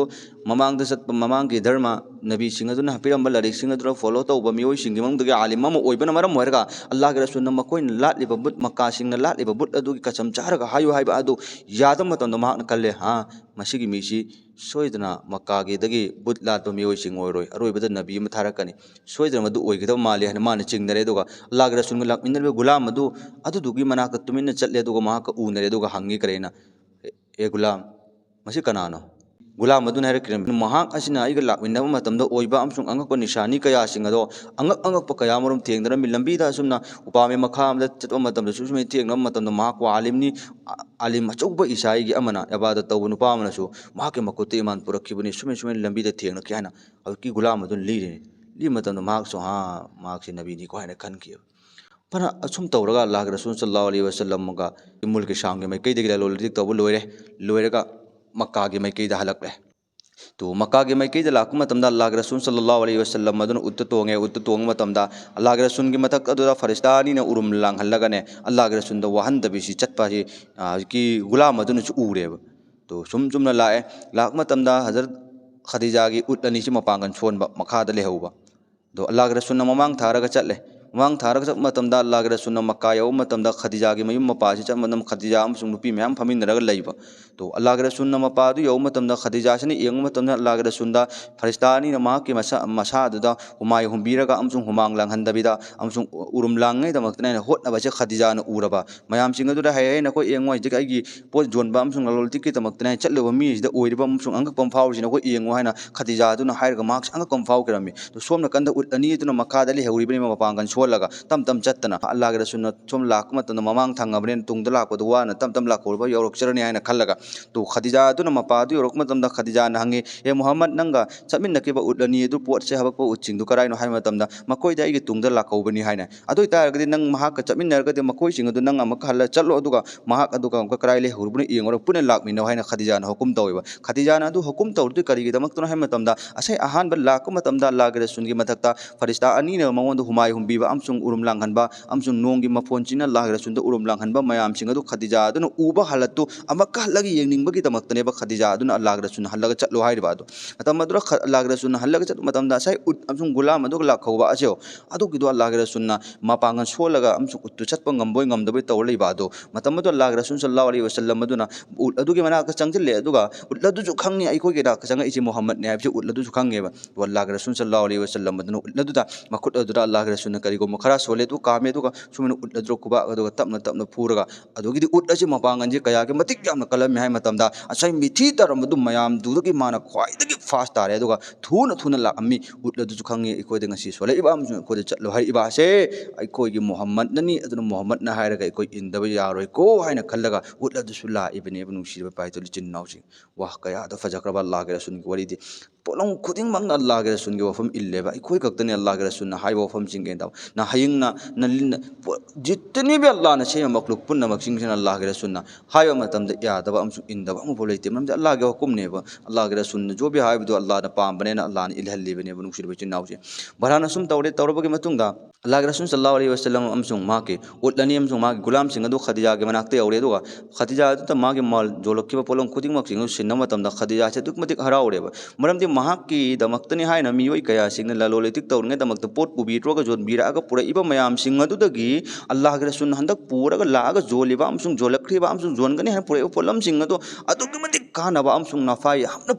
ꯃꯃꯥꯡꯗ ꯆꯠꯄ, ꯃꯃꯥꯡꯒꯤ ꯙꯔꯃ ꯅꯕꯤꯁꯤꯡ ꯑꯗꯨꯅ ꯄꯤꯔꯝꯕ ꯂꯥꯏꯔꯤꯛꯁꯤꯡ ꯑꯗꯨꯗ follow ꯇꯧꯕ ꯃꯤꯑꯣꯏꯁꯤꯡꯒꯤ ꯃꯅꯨꯡꯗꯒꯤ ꯑꯥꯂꯤꯝ ꯑꯃ ꯑꯣꯏꯕꯅ ꯃꯔꯝ ꯑꯣꯏꯔꯒ ꯑꯜꯂꯥꯍꯒꯤ ꯔꯁꯨꯜꯅ ꯃꯈꯣꯏꯅ ꯂꯥꯠꯂꯤꯕ ꯕꯨꯠ, ꯃꯛꯀꯥꯁꯤꯡꯅ ꯂꯥꯠꯂꯤꯕ ꯕꯨꯠ ꯑꯗꯨꯒꯤ ꯀꯁꯝ ꯆꯥꯔꯒ ꯍꯥꯏꯌꯨ ꯍꯥꯏꯕ ꯑꯗꯨ ꯌꯥꯗꯕ ꯃꯇꯝꯗ ꯃꯍꯥꯛꯅ ꯈꯜꯂꯦ, "ꯍꯥ, ꯃꯁꯤꯒꯤ ꯃꯤꯁꯤ ꯁꯣꯏꯗꯅ ꯃꯛꯀꯥꯒꯤꯗꯒꯤ ꯕꯨꯠ ꯂꯥꯠꯄ ꯃꯤꯑꯣꯏꯁꯤꯡ ꯑꯣꯏꯔꯣꯏ, ꯑꯔꯣꯏꯕꯗ ꯅꯕꯤ ꯑꯃ ꯊꯥꯔꯛꯀꯅꯤ, ꯁꯣꯏꯗꯅ ꯃꯗꯨ ꯑꯣꯏꯒꯗꯕ ꯃꯥꯜꯂꯤ" ꯍꯥꯏꯅ ꯃꯥꯅ ꯆꯤꯡꯅꯔꯦ꯫ ꯑꯗꯨꯒ ꯑꯜꯂꯥꯍꯒꯤ ꯔꯁꯨꯜꯒ ꯂꯥꯛꯃꯤꯟꯅꯔꯤꯕ ꯒꯨꯂꯥꯝ ꯑꯗꯨ ꯑꯗꯨꯗꯨꯒꯤ ꯃꯅꯥꯛꯇ ꯇꯨꯃꯤꯟꯅ ꯆꯠꯂꯦ, ꯑꯗꯨꯒ ꯃꯍꯥꯛꯀ ꯎꯅꯔꯦ, ꯑꯗꯨꯒ ꯍꯪꯉꯤ ꯀꯔꯤꯅ, "ꯑꯦ ꯒꯨꯂꯥꯝ, ꯃꯁꯤ ꯀꯅꯥꯅꯣ?" ꯒꯨꯂꯥꯝ ꯑꯗꯨꯅ ꯍꯥꯏꯔꯛꯈꯤꯔꯝꯃꯤ, "ꯃꯍꯥꯛ ꯑꯁꯤꯅ ꯑꯩꯒ ꯂꯥꯛꯃꯤꯟꯅꯕ ꯃꯇꯝꯗ ꯑꯣꯏꯕ ꯑꯃꯁꯨꯡ ꯑꯉꯛꯄ ꯅꯤꯁꯥꯅꯤ ꯀꯌꯥꯁꯤꯡ ꯑꯗꯣ ꯑꯉꯛ ꯑꯉꯛꯄ ꯀꯌꯥ ꯑꯃꯔꯣꯝ ꯊꯦꯡꯅꯔꯝꯃꯤ꯫ ꯂꯝꯕꯤꯗ ꯑꯁꯨꯝꯅ ꯎꯄꯥꯝꯕꯤ ꯃꯈꯥ ꯑꯃꯗ ꯆꯠꯄ ꯃꯇꯝꯗꯁꯨ ꯁꯨꯝ ꯊꯦꯡꯅꯕ ꯃꯇꯝꯗ ꯃꯍꯥꯛꯄꯨ ꯑꯥꯂꯤꯝꯅꯤ, ꯑꯥꯂꯤꯝ ꯑꯆꯧꯕ ꯏꯁꯥꯏꯒꯤ ꯑꯃꯅ ꯏꯕꯥꯗꯠ ꯇꯧꯕ ꯅꯨꯄꯥ ꯑꯃꯅꯁꯨ ꯃꯍꯥꯛꯀꯤ ꯃꯈꯨꯠꯇ ꯏꯃꯥꯟ ꯄꯨꯔꯛꯈꯤꯕꯅꯤ, ꯁꯨꯃꯥꯏ ꯁꯨꯃꯥꯏꯅ ꯂꯝꯕꯤꯗ ꯊꯦꯡꯅꯈꯤ" ꯍꯥꯏꯅ ꯍꯧꯖꯤꯛꯀꯤ ꯒꯨꯂꯥꯝ ꯑꯗꯨꯅ ꯂꯤꯔꯤꯅꯤ꯫ ꯂꯤꯕ ꯃꯇꯝꯗ ꯃꯍꯥꯛꯁꯨ, "ꯍꯥ, ꯃꯍꯥꯛꯁꯤ ꯅꯕꯤꯅꯤꯀꯣ" ꯍꯥꯏꯅ ꯈꯟꯈꯤꯕ꯫ ꯐꯅ ꯑꯁꯨꯝ ꯇꯧꯔꯒ ꯑꯜꯂꯥꯍꯒꯤ ꯔꯁꯨꯜ ꯁꯜꯂꯜꯂꯥꯍꯨ ꯑꯂꯩꯍꯤ ꯋꯁꯜꯂꯝꯒ ꯃꯨꯜꯀꯤ ꯁꯥꯝꯒꯤ ꯃꯥꯏꯀꯩꯗꯒꯤ ꯂꯂꯣꯟ ꯏꯇꯤꯛ ꯇꯧꯕ ꯂꯣꯏꯔꯦ꯫ ꯂꯣꯏꯔꯒ ꯃꯛꯀꯥꯒꯤ ꯃꯥꯏꯀꯩꯗ ꯍꯜꯂꯛꯂꯦ꯫ ꯇꯨ ꯃꯛꯀꯥꯒꯤ ꯃꯥꯏꯀꯩꯗ ꯂꯥꯛꯄ ꯃꯇꯝꯗ ꯑꯜꯂꯥꯍꯒꯤ ꯔꯁꯨꯜ ꯁꯜꯂꯜꯂꯥꯍꯨ ꯑꯂꯩꯍꯤ ꯋꯁꯜꯂꯝ ꯑꯗꯨꯅ ꯎꯠꯇ ꯇꯣꯡꯉꯦ꯫ ꯎꯠꯇ ꯇꯣꯡꯕ ꯃꯇꯝꯗ ꯑꯜꯂꯥꯍꯒꯤ ꯔꯁꯨꯜꯒꯤ ꯃꯊꯛ ꯑꯗꯨꯗ ꯐꯔꯤꯁꯇꯥ ꯑꯅꯤꯅ ꯎꯔꯨꯝ ꯂꯥꯡꯍꯜꯂꯒꯅꯦ, ꯑꯜꯂꯥꯍꯒꯤ ꯔꯁꯨꯜꯗ ꯋꯥꯍꯟꯗꯕꯤꯁꯤ ꯆꯠꯄ ꯑꯁꯤ, ꯑ, ꯍꯧꯖꯤꯛꯀꯤ ꯒꯨꯂꯥꯝ ꯑꯗꯨꯅꯁꯨ ꯎꯔꯦꯕ꯫ ꯇꯨ ꯁꯨꯝ ꯆꯨꯝꯅ ꯂꯥꯛꯑꯦ꯫ ꯂꯥꯛꯄ ꯃꯇꯝꯗ ꯍꯖꯔꯠ ꯈꯗꯤꯖꯥꯒꯤ ꯎꯠ ꯑꯅꯤꯁꯤ ꯃꯄꯥꯡꯒꯜ ꯁꯣꯟꯕ, ꯃꯈꯥꯗ ꯂꯩꯍꯧꯕ꯫ ꯑꯗꯣ ꯑꯜꯂꯥꯍꯒꯤ ꯔꯁꯨꯜꯅ ꯃꯃꯥꯡ ꯊꯥꯔꯒ ꯆꯠꯂꯦ꯫ ꯃꯃꯥꯡ ꯊꯥꯔꯒ ꯆꯠꯄ ꯃꯇꯝꯗ ꯑꯜꯂꯥꯍꯒꯤ ꯔꯁꯨꯜꯅ ꯃꯛꯀꯥ ꯌꯧꯕ ꯃꯇꯝꯗ ꯈꯗꯤꯖꯥꯒꯤ ꯃꯌꯨꯝ ꯃꯄꯥꯁꯤ ꯆꯠꯄ ꯃꯇꯝꯗ ꯈꯗꯤꯖꯥ ꯑꯃꯁꯨꯡ ꯅꯨꯄꯤ ꯃꯌꯥꯝ ꯐꯝꯃꯤꯟꯅꯔꯒ ꯂꯩꯕ꯫ ꯇꯣ ꯑꯜꯂꯥꯍꯒꯤ ꯔꯁꯨꯜꯅ ꯃꯄꯥꯗꯨ ꯌꯧꯕ ꯃꯇꯝꯗ ꯈꯗꯤꯖꯥꯁꯤꯅ ꯌꯦꯡꯕ ꯃꯇꯝꯗ ꯑꯜꯂꯥꯍꯒꯤ ꯔꯁꯨꯜꯗ ꯐꯔꯤꯁꯇꯥ ꯑꯅꯤꯅ ꯃꯍꯥꯛꯀꯤ ꯃꯁꯥ, ꯃꯁꯥꯗꯨꯗ ꯍꯨꯃꯥꯏ ꯍꯨꯝꯕꯤꯔꯒ ꯑꯃꯁꯨꯡ ꯍꯨꯃꯥꯡ ꯂꯥꯡꯍꯟꯗꯕꯤꯗ ꯑꯃꯁꯨꯡ ꯎꯔꯨꯝ ꯂꯥꯡꯉꯩꯗꯃꯛꯇꯅ ꯑꯩꯅ ꯍꯣꯠꯅꯕꯁꯦ ꯈꯗꯤꯖꯥꯅ ꯎꯔꯕ꯫ ꯃꯌꯥꯝꯁꯤꯡ ꯑꯗꯨꯗ ꯍꯥꯏ, "ꯑꯩ ꯅꯈꯣꯏ ꯌꯦꯡꯉꯣ, ꯍꯧꯖꯤꯛ ꯑꯩꯒꯤ ꯄꯣꯠ ꯌꯣꯟꯕ ꯑꯃꯁꯨꯡ ꯂꯂꯣꯟ ꯏꯇꯤꯛꯀꯤꯗꯃꯛꯇꯅꯦ ꯆꯠꯂꯨꯕ ꯃꯤꯁꯤꯗ ꯑꯣꯏꯔꯤꯕ ꯑꯃꯁꯨꯡ ꯑꯉꯛꯄ ꯑꯃ ꯐꯥꯎꯔꯤꯁꯤ ꯅꯈꯣꯏ ꯌꯦꯡꯉꯣ" ꯍꯥꯏꯅ ꯈꯗꯤꯖꯥ ꯑꯗꯨꯅ ꯍꯥꯏꯔꯒ ꯃꯍꯥꯛꯁꯦ ꯑꯉꯛꯄ ꯑꯃ ꯐꯥꯎꯈꯤꯔꯝꯃꯤ꯫ ꯑꯗꯣ ꯁꯣꯝ ꯅꯥꯀꯟꯗ ꯎꯠ ꯑꯅꯤ ꯑꯗꯨꯅ ꯃꯈꯥꯗ ꯂꯩꯍꯧꯔꯤꯕꯅꯤ ꯃꯄꯥꯡꯒꯜ ꯁꯣꯜꯂꯒ ꯇꯞ ꯇꯞ ꯆꯠꯇꯅ꯫ ꯑꯜꯂꯥꯍꯒꯤ ꯔꯁꯨꯜꯅ ꯁꯣꯝ ꯂꯥꯛꯄ ꯃꯇꯝꯗ ꯃꯃꯥꯡ ꯊꯪꯉꯕꯅꯤꯅ ꯇꯨꯡꯗ ꯂꯥꯛꯄꯗꯨ ꯋꯥꯅ ꯇꯞ ꯇꯞ ꯂꯥꯛꯍꯧꯔꯕ ꯌꯧꯔꯛꯆꯔꯅꯤ ꯍꯥꯏꯅ ꯈꯜꯂꯒ꯫ ꯇꯨ ꯈꯗꯤꯖꯥ ꯑꯗꯨꯅ ꯃꯄꯥꯗꯨ ꯌꯧꯔꯛꯄ ꯃꯇꯝꯗ ꯈꯗꯤꯖꯥꯅ ꯍꯪꯉꯤ, "ꯑꯦ ꯃꯨꯍꯝꯃꯗ, ꯅꯪꯒ ꯆꯠꯃꯤꯟꯅꯈꯤꯕ ꯎꯠ ꯑꯅꯤ ꯑꯗꯨ, ꯄꯣꯠꯁꯦ ꯍꯥꯄꯛꯄ ꯎꯠꯁꯤꯡꯗꯨ ꯀꯔꯥꯏꯅꯣ?" ꯍꯥꯏꯕ ꯃꯇꯝꯗ, "ꯃꯈꯣꯏꯗ ꯑꯩꯒꯤ ꯇꯨꯡꯗ ꯂꯥꯛꯍꯧꯕꯅꯤ" ꯍꯥꯏꯅ꯫ ꯑꯗꯨ ꯑꯣꯏꯇꯥꯔꯒꯗꯤ ꯅꯪ ꯃꯍꯥꯛꯀ ꯆꯠꯃꯤꯟꯅꯔꯒꯗꯤ ꯃꯈꯣꯏꯁꯤꯡ ꯑꯗꯨ ꯅꯪ ꯑꯃꯨꯛꯀ ꯍꯜꯂ ꯆꯠꯂꯣ, ꯑꯗꯨꯒ ꯃꯍꯥꯛ ꯑꯗꯨꯒ ꯑꯃꯨꯛꯀ ꯀꯗꯥꯏ ꯂꯩꯍꯧꯔꯤꯕꯅꯣ ꯌꯦꯡꯉꯨꯔꯣ, ꯄꯨꯟꯅ ꯂꯥꯛꯃꯤꯟꯅꯧ ꯍꯥꯏꯅ ꯈꯗꯤꯖꯥꯅ ꯍꯨꯀꯨꯝ ꯇꯧꯋꯦꯕ꯫ ꯈꯗꯤꯖꯥꯅ ꯑꯗꯨ ꯍꯨꯀꯨꯝ ꯇꯧꯔꯤꯗꯨ ꯀꯔꯤꯒꯤꯗꯃꯛꯇꯅꯣ ꯍꯥꯏꯕ ꯃꯇꯝꯗ, ꯉꯁꯥꯏ ꯑꯍꯥꯟꯕ ꯂꯥꯛꯄ ꯃꯇꯝꯗ ꯑꯜꯂꯥꯍꯒꯤ ꯔꯁꯨꯜꯒꯤ ꯃꯊꯛꯇ ꯐꯔꯤꯁꯇꯥ ꯑꯅꯤꯅ ꯃꯉꯣꯟꯗ ꯍꯨꯃꯥꯏ ꯍꯨꯝꯕꯤꯕ ꯑꯃꯁꯨꯡ ꯎꯔꯨꯝ ꯂꯥꯡꯍꯟꯕ ꯑꯃꯁꯨꯡ ꯅꯣꯡꯒꯤ ꯃꯐꯣꯟꯁꯤꯅ ꯑꯜꯂꯥꯍꯒꯤ ꯔꯁꯨꯜꯗ ꯎꯔꯨꯝ ꯂꯥꯡꯍꯟꯕ ꯃꯌꯥꯝꯁꯤꯡ ꯑꯗꯨ ꯈꯗꯤꯖꯥ ꯑꯗꯨꯅ ꯎꯕ ꯍꯥꯂꯠꯇꯨ ꯑꯃꯨꯛꯀ ꯍꯜꯂꯒ ꯌꯦꯡꯅꯤꯡꯕꯒꯤꯗꯃꯛꯇꯅꯦꯕ ꯈꯗꯤꯖꯥ ꯑꯗꯨꯅ ꯑꯜꯂꯥꯍꯒꯤ ꯔꯁꯨꯜꯅ ꯍꯜꯂꯒ ꯆꯠꯂꯣ ꯍꯥꯏꯔꯤꯕ ꯑꯗꯣ꯫ ꯃꯇꯝ ꯑꯗꯨꯗ ꯈ-, ꯑꯜꯂꯥꯍꯒꯤ ꯔꯁꯨꯜꯅ ꯍꯜꯂꯒ ꯆꯠꯄ ꯃꯇꯝꯗ ꯉꯁꯥꯏ ꯎꯠ ꯑꯃꯁꯨꯡ ꯒꯨꯂꯥꯝ ꯑꯗꯨꯒ ꯂꯥꯛꯍꯧꯕ ꯑꯁꯦ, ꯑꯗꯨꯒꯤꯗꯣ ꯑꯜꯂꯥꯍꯒꯤ ꯔꯁꯨꯜꯅ ꯃꯄꯥꯡꯒꯜ ꯁꯣꯜꯂꯒ ꯑꯃꯁꯨꯡ ꯎꯠꯇꯨ ꯆꯠꯄ ꯉꯝꯕꯣꯏ ꯉꯝꯗꯕꯣꯏ ꯇꯧꯔ ꯂꯩꯕ ꯑꯗꯣ, ꯃꯇꯝ ꯑꯗꯨꯗ ꯑꯜꯂꯥꯍꯒꯤ ꯔꯁꯨꯜ ꯁꯜꯂꯜꯂꯥꯍꯨ ꯑꯂꯩꯍꯤ ꯋꯁꯜꯂꯝ ꯑꯗꯨꯅ ꯎꯠ ꯑꯗꯨꯒꯤ ꯃꯅꯥꯛꯇ ꯆꯪꯁꯤꯜꯂꯦ, ꯑꯗꯨꯒ ꯎꯠ ꯑꯗꯨꯁꯨ ꯈꯪꯉꯤ ꯑꯩꯈꯣꯏꯒꯤ ꯅꯥꯛꯇ ꯆꯪꯉꯛꯏꯁꯦ ꯃꯨꯍꯝꯃꯗꯅꯦ ꯍꯥꯏꯕꯁꯤ ꯎꯠ ꯑꯗꯨꯁꯨ ꯈꯪꯉꯦꯕ꯫ ꯑꯗꯨꯒ ꯑꯜꯂꯥꯍꯒꯤ ꯔꯁꯨꯜ ꯁꯜꯂꯜꯂꯥꯍꯨ ꯑꯂꯩꯍꯤ ꯋꯁꯜꯂꯝ ꯑꯗꯨꯅ ꯎꯠ ꯑꯗꯨꯗ ꯃꯈꯨꯠ ꯑꯗꯨꯗ ꯑꯜꯂꯥꯍꯒꯤ ꯔꯁꯨꯜꯅ ꯀꯔꯤ ꯒꯨꯝꯕ ꯈꯔ ꯁꯣꯜꯂꯦ, ꯑꯗꯨ ꯀꯥꯝꯃꯦ, ꯑꯗꯨꯒ ꯁꯨꯃꯥꯏꯅ ꯎꯠ ꯑꯗꯨ ꯈꯨꯕꯥꯛ ꯑꯗꯨꯒ ꯇꯞꯅ ꯇꯞꯅ ꯐꯨꯔꯒ, ꯑꯗꯨꯒꯤꯗꯤ ꯎꯠ ꯑꯁꯤ ꯃꯄꯥꯡꯒꯜꯁꯤ ꯀꯌꯥꯒꯤ ꯃꯇꯤꯛ ꯌꯥꯝꯅ ꯀꯜꯂꯝꯃꯤ ꯍꯥꯏ ꯃꯇꯝꯗ, ꯉꯁꯥꯏ ꯃꯤꯊꯤ ꯇꯥꯔꯝꯕꯗꯨ ꯃꯌꯥꯝꯗꯨꯗꯒꯤ ꯃꯥꯅ ꯈ꯭ꯋꯥꯏꯗꯒꯤ ꯐꯥꯁ ꯇꯥꯔꯦ, ꯑꯗꯨꯒ ꯊꯨꯅ ꯊꯨꯅ ꯂꯥꯛꯑꯝꯃꯤ꯫ ꯎꯠ ꯑꯗꯨꯁꯨ ꯈꯪꯉꯤ ꯑꯩꯈꯣꯏꯗ ꯉꯁꯤ ꯁꯣꯜꯂꯛꯏꯕ ꯑꯃꯁꯨꯡ ꯑꯩꯈꯣꯏꯗ ꯆꯠꯂꯣ ꯍꯥꯏꯔꯛꯏꯕ ꯑꯁꯦ ꯑꯩꯈꯣꯏꯒꯤ ꯃꯨꯍꯝꯃꯗꯅꯤ, ꯑꯗꯨꯅ ꯃꯨꯍꯝꯃꯗꯅ ꯍꯥꯏꯔꯒ ꯑꯩꯈꯣꯏ ꯏꯟꯗꯕ ꯌꯥꯔꯣꯏꯀꯣ ꯍꯥꯏꯅ ꯈꯜꯂꯒ ꯎꯠ ꯑꯗꯨꯁꯨ ꯂꯥꯛꯏꯕꯅꯦꯕ, ꯅꯨꯡꯁꯤꯔꯕ ꯏꯄꯥ ꯏꯆꯤꯟ ꯏꯅꯥꯎꯁꯤꯡ꯫ ꯋꯥ ꯀꯌꯥꯗ ꯐꯖꯈ꯭ꯔꯕ ꯑꯜꯂꯥꯍꯒꯤ ꯔꯁꯨꯜꯒꯤ ꯋꯥꯔꯤꯗꯤ꯫ ꯄꯣꯠꯂꯝ ꯈꯨꯗꯤꯡꯃꯛꯅ ꯑꯜꯂꯥꯍꯒꯤ ꯔꯁꯨꯜꯒꯤ ꯋꯥꯐꯝ ꯏꯜꯂꯦꯕ꯫ ꯑꯩꯈꯣꯏ ꯈꯛꯇꯅꯤ ꯑꯜꯂꯥꯍꯒꯤ ꯔꯁꯨꯜꯅ ꯍꯥꯏꯕ ꯋꯥꯐꯝꯁꯤꯡ ꯀꯩꯅꯣ ꯇꯧ꯫ ꯅ ꯍꯌꯦꯡꯅ ꯅ ꯂꯤꯟꯅ ꯄꯣ-, ꯖꯤꯠꯇꯅꯤꯕ ꯑꯜꯂꯥꯍꯅ ꯁꯦꯝꯕ ꯃꯈꯂꯨꯛ ꯄꯨꯝꯅꯃꯛꯁꯤꯡꯁꯤꯅ ꯑꯜꯂꯥꯍꯒꯤ ꯔꯁꯨꯜꯅ ꯍꯥꯏꯕ ꯃꯇꯝꯗ ꯌꯥꯗꯕ ꯑꯃꯁꯨꯡ ꯏꯟꯗꯕ ꯑꯃꯐꯥꯎ ꯂꯩꯇꯦ꯫ ꯃꯔꯝꯗꯤ ꯑꯜꯂꯥꯍꯒꯤ ꯍꯨꯀꯨꯝꯅꯦꯕ꯫ ꯑꯜꯂꯥꯍꯒꯤ ꯔꯁꯨꯜꯅ ꯖꯣꯕꯤ ꯍꯥꯏꯕꯗꯣ ꯑꯜꯂꯥꯍꯅ ꯄꯥꯝꯕꯅꯦꯅ ꯑꯜꯂꯥꯍꯅ ꯏꯜꯍꯜꯂꯤꯕꯅꯦꯕ, ꯅꯨꯡꯁꯤꯔꯕ ꯏꯆꯤꯟ ꯏꯅꯥꯎꯁꯦ꯫ ꯕꯔꯍꯥꯟ ꯑꯁꯨꯝ ꯇꯧꯔꯦ, ꯇꯧꯔꯕꯒꯤ ꯃꯇꯨꯡꯗ ꯑꯜꯂꯥꯍꯒꯤ ꯔꯁꯨꯜ ꯁꯜꯂꯥꯍꯨ ꯑꯂꯩꯍꯤ ꯋꯁꯜꯂꯝ ꯑꯃꯁꯨꯡ ꯃꯍꯥꯛꯀꯤ ꯎꯠ ꯑꯅꯤ ꯑꯃꯁꯨꯡ ꯃꯍꯥꯛꯀꯤ ꯒꯨꯂꯥꯝꯁꯤꯡ ꯑꯗꯨ ꯈꯗꯤꯖꯥꯒꯤ ꯃꯅꯥꯛꯇ ꯌꯧꯔꯦ꯫ ꯑꯗꯨꯒ ꯈꯗꯤꯖꯥ ꯑꯗꯨꯗ ꯃꯥꯒꯤ ꯃꯥꯜ ꯌꯣꯜꯂꯛꯈꯤꯕ ꯄꯣꯠꯂꯝ ꯈꯨꯗꯤꯡꯃꯛꯁꯤꯡ ꯑꯗꯨ ꯁꯤꯟꯅꯕ ꯃꯇꯝꯗ ꯈꯗꯤꯖꯥꯁꯦ ꯑꯗꯨꯛꯀꯤ ꯃꯇꯤꯛ ꯍꯔꯥꯎꯔꯦꯕ꯫ ꯃꯔꯝꯗꯤ ꯃꯍꯥꯛꯀꯤꯗꯃꯛꯇꯅꯤ ꯍꯥꯏꯅ ꯃꯤꯑꯣꯏ ꯀꯌꯥꯁꯤꯡꯅ ꯂꯂꯣꯟ ꯏꯇꯤꯛ ꯇꯧꯔꯤꯉꯩꯗꯃꯛꯇ ꯄꯣꯠ ꯄꯨꯕꯤꯔꯒ ꯌꯣꯟꯕꯤꯔꯛꯑꯒ ꯄꯨꯔꯛꯏꯕ ꯃꯌꯥꯝꯁꯤꯡ ꯑꯗꯨꯗꯒꯤ ꯑꯜꯂꯥꯍꯒꯤ ꯔꯁꯨꯜꯅ ꯍꯟꯗꯛ ꯄꯨꯔꯒ ꯂꯥꯛꯑꯒ ꯌꯣꯜꯂꯤꯕ ꯑꯃꯁꯨꯡ ꯌꯣꯜꯂꯛꯈ꯭ꯔꯤꯕ ꯑꯃꯁꯨꯡ ꯌꯣꯟꯒꯅꯤ ꯍꯥꯏꯅ ꯄꯨꯔꯛꯏꯕ ꯄꯣꯠꯂꯝꯁꯤꯡ ꯑꯗꯨ ꯑꯗꯨꯛꯀꯤ ꯃꯇꯤꯛ ꯀꯥꯟꯅꯕ ꯑꯃꯁꯨꯡ ꯅꯐꯥ ꯌꯥꯝꯅ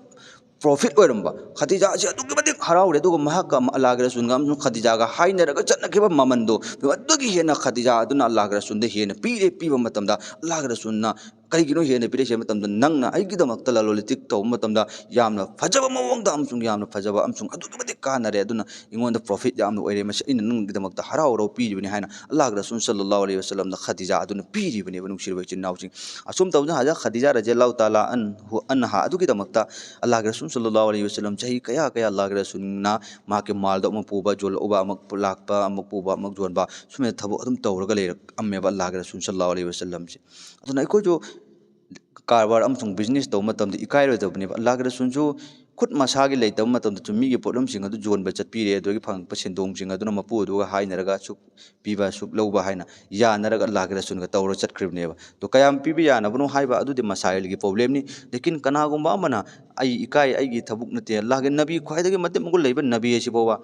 ꯄ꯭ꯔꯣꯐꯤꯠ ꯑꯣꯏꯔꯝꯕ꯫ ꯈꯗꯤꯖꯥꯁꯤ ꯑꯗꯨꯛꯀꯤ ꯃꯇꯤꯛ ꯍꯔꯥꯎꯔꯦ, ꯑꯗꯨꯒ ꯃꯍꯥꯛꯀ ꯑꯜꯂꯥꯍꯒꯤ ꯔꯁꯨꯜꯒ ꯑꯃꯁꯨꯡ ꯈꯗꯤꯖꯥꯒ ꯍꯥꯏꯅꯔꯒ ꯆꯠꯅꯈꯤꯕ ꯃꯃꯟꯗꯣ ꯑꯗꯨꯒꯤ ꯍꯦꯟꯅ ꯈꯗꯤꯖꯥ ꯑꯗꯨꯅ ꯑꯜꯂꯥꯍꯒꯤ ꯔꯁꯨꯜꯗ ꯍꯦꯟꯅ ꯄꯤꯔꯦ꯫ ꯄꯤꯕ ꯃꯇꯝꯗ ꯑꯜꯂꯥꯍꯒꯤ ꯔꯁꯨꯜꯅ ꯀꯔꯤꯒꯤꯅꯣ ꯍꯦꯟꯅ ꯄꯤꯔꯛꯏꯁꯦ ꯍꯥꯏꯕ ꯃꯇꯝꯗ, "ꯅꯪꯅ ꯑꯩꯒꯤꯗꯃꯛꯇ ꯂꯂꯣꯟ ꯏꯇꯤꯛ ꯇꯧꯕ ꯃꯇꯝꯗ ꯌꯥꯝꯅ ꯐꯖꯕ ꯃꯑꯣꯡꯗ ꯑꯃꯁꯨꯡ ꯌꯥꯝꯅ ꯐꯖꯕ ꯑꯃꯁꯨꯡ ꯑꯗꯨꯛꯀꯤ ꯃꯇꯤꯛ ꯀꯥꯟꯅꯔꯦ, ꯑꯗꯨꯅ ꯑꯩꯉꯣꯟꯗ ꯄ꯭ꯔꯣꯐꯤꯠ ꯌꯥꯝꯅ ꯑꯣꯏꯔꯦ, ꯃꯁꯤ ꯑꯩꯅ ꯅꯪꯒꯤꯗꯃꯛꯇ ꯍꯔꯥꯎ ꯍꯔꯥꯎ ꯄꯤꯔꯤꯕꯅꯤ" ꯍꯥꯏꯅ ꯑꯜꯂꯥꯍꯒꯤ ꯔꯁꯨꯜ ꯁꯜꯂꯥꯍꯨ ꯑꯂꯩꯍꯤ ꯋꯁꯜꯂꯝꯅ ꯈꯗꯤꯖꯥ ꯑꯗꯨꯅ ꯄꯤꯔꯤꯕꯅꯦꯕ, ꯅꯨꯡꯁꯤꯔꯕ ꯏꯆꯤꯟ ꯏꯅꯥꯎꯁꯤꯡ꯫ ꯑꯁꯨꯝ ꯇꯧꯗꯅ ꯍꯖꯔꯠ ꯈꯗꯤꯖꯥ ꯔꯖꯤꯌꯜꯂꯥꯍꯨ ꯇꯥꯂꯥ ꯑꯟꯍꯨ, ꯑꯟꯍꯥ ꯑꯗꯨꯒꯤꯗꯃꯛꯇ ꯑꯜꯂꯥꯍꯒꯤ ꯔꯁꯨꯜ ꯁꯜꯂꯥꯍꯨ ꯑꯂꯩꯍꯤ ꯋꯁꯜꯂꯝ ꯆꯍꯤ ꯀꯌꯥ ꯀꯌꯥ ꯑꯜꯂꯥꯍꯒꯤ ꯔꯁꯨꯜꯅ ꯃꯍꯥꯛꯀꯤ ꯃꯥꯜꯗꯣ ꯑꯃꯨꯛ ꯄꯨꯕ, ꯌꯣꯜꯂꯛꯎꯕ ꯑꯃꯨꯛ ꯂꯥꯛꯄ, ꯑꯃꯨꯛ ꯄꯨꯕ, ꯑꯃꯨꯛ ꯌꯣꯟꯕ, ꯁꯨꯃꯥꯏꯅ ꯊꯕꯛ ꯑꯗꯨꯝ ꯇꯧꯔꯒ ꯂꯩꯔꯛꯑꯝꯃꯦꯕ ꯑꯜꯂꯥꯍꯒꯤ ꯔꯁꯨꯜ ꯁꯜꯂꯥꯍꯨ ꯑꯂꯩꯍꯤ ꯋꯁꯜꯂꯝꯁꯦ꯫ ꯑꯗꯨꯅ ꯑꯩꯈꯣꯏꯁꯨ ꯀꯔꯕꯥꯔ ꯑꯃꯁꯨꯡ ꯕꯤꯖꯤꯅꯦꯁ ꯇꯧꯕ ꯃꯇꯝꯗ ꯏꯀꯥꯏꯔꯣꯏꯗꯕꯅꯦꯕ꯫ ꯑꯜꯂꯥꯍꯒꯤ ꯔꯁꯨꯜꯁꯨ ꯈꯨꯠ ꯃꯁꯥꯒꯤ ꯂꯩꯇꯕ ꯃꯇꯝꯗꯁꯨ ꯃꯤꯒꯤ ꯄꯣꯠꯂꯝꯁꯤꯡ ꯑꯗꯨ ꯌꯣꯟꯕ ꯆꯠꯄꯤꯔꯦ꯫ ꯑꯗꯨꯗꯒꯤ ꯐꯪꯉꯛꯄ ꯁꯦꯟꯗꯣꯡꯁꯤꯡ ꯑꯗꯨꯅ ꯃꯄꯨ ꯑꯗꯨꯒ ꯍꯥꯏꯅꯔꯒ ꯁꯨꯛ ꯄꯤꯕ, ꯁꯨꯛ ꯂꯧꯕ ꯍꯥꯏꯅ ꯌꯥꯅꯔꯒ ꯑꯜꯂꯥꯍꯒꯤ ꯔꯁꯨꯜꯒ ꯇꯧꯔ ꯆꯠꯈ꯭ꯔꯤꯕꯅꯦꯕ꯫ ꯑꯗꯣ ꯀꯌꯥꯝ ꯄꯤꯕ ꯌꯥꯅꯕꯅꯣ ꯍꯥꯏꯕ ꯑꯗꯨꯗꯤ ꯃꯁꯥꯏꯜꯒꯤ ꯄ꯭ꯔꯣꯕ꯭ꯂꯦꯝꯅꯤ꯫ ꯂꯦꯀꯤꯟ ꯀꯅꯥꯒꯨꯝꯕ ꯑꯃꯅ "ꯑꯩ ꯏꯀꯥꯏ, ꯑꯩꯒꯤ ꯊꯕꯛ ꯅꯠꯇꯦ", ꯑꯜꯂꯥꯍꯒꯤ ꯅꯕꯤ, ꯈ꯭ꯋꯥꯏꯗꯒꯤ ꯃꯇꯤꯛ ꯃꯒꯨꯟ ꯂꯩꯕ ꯅꯕꯤ ꯑꯁꯤꯐꯥꯎꯕ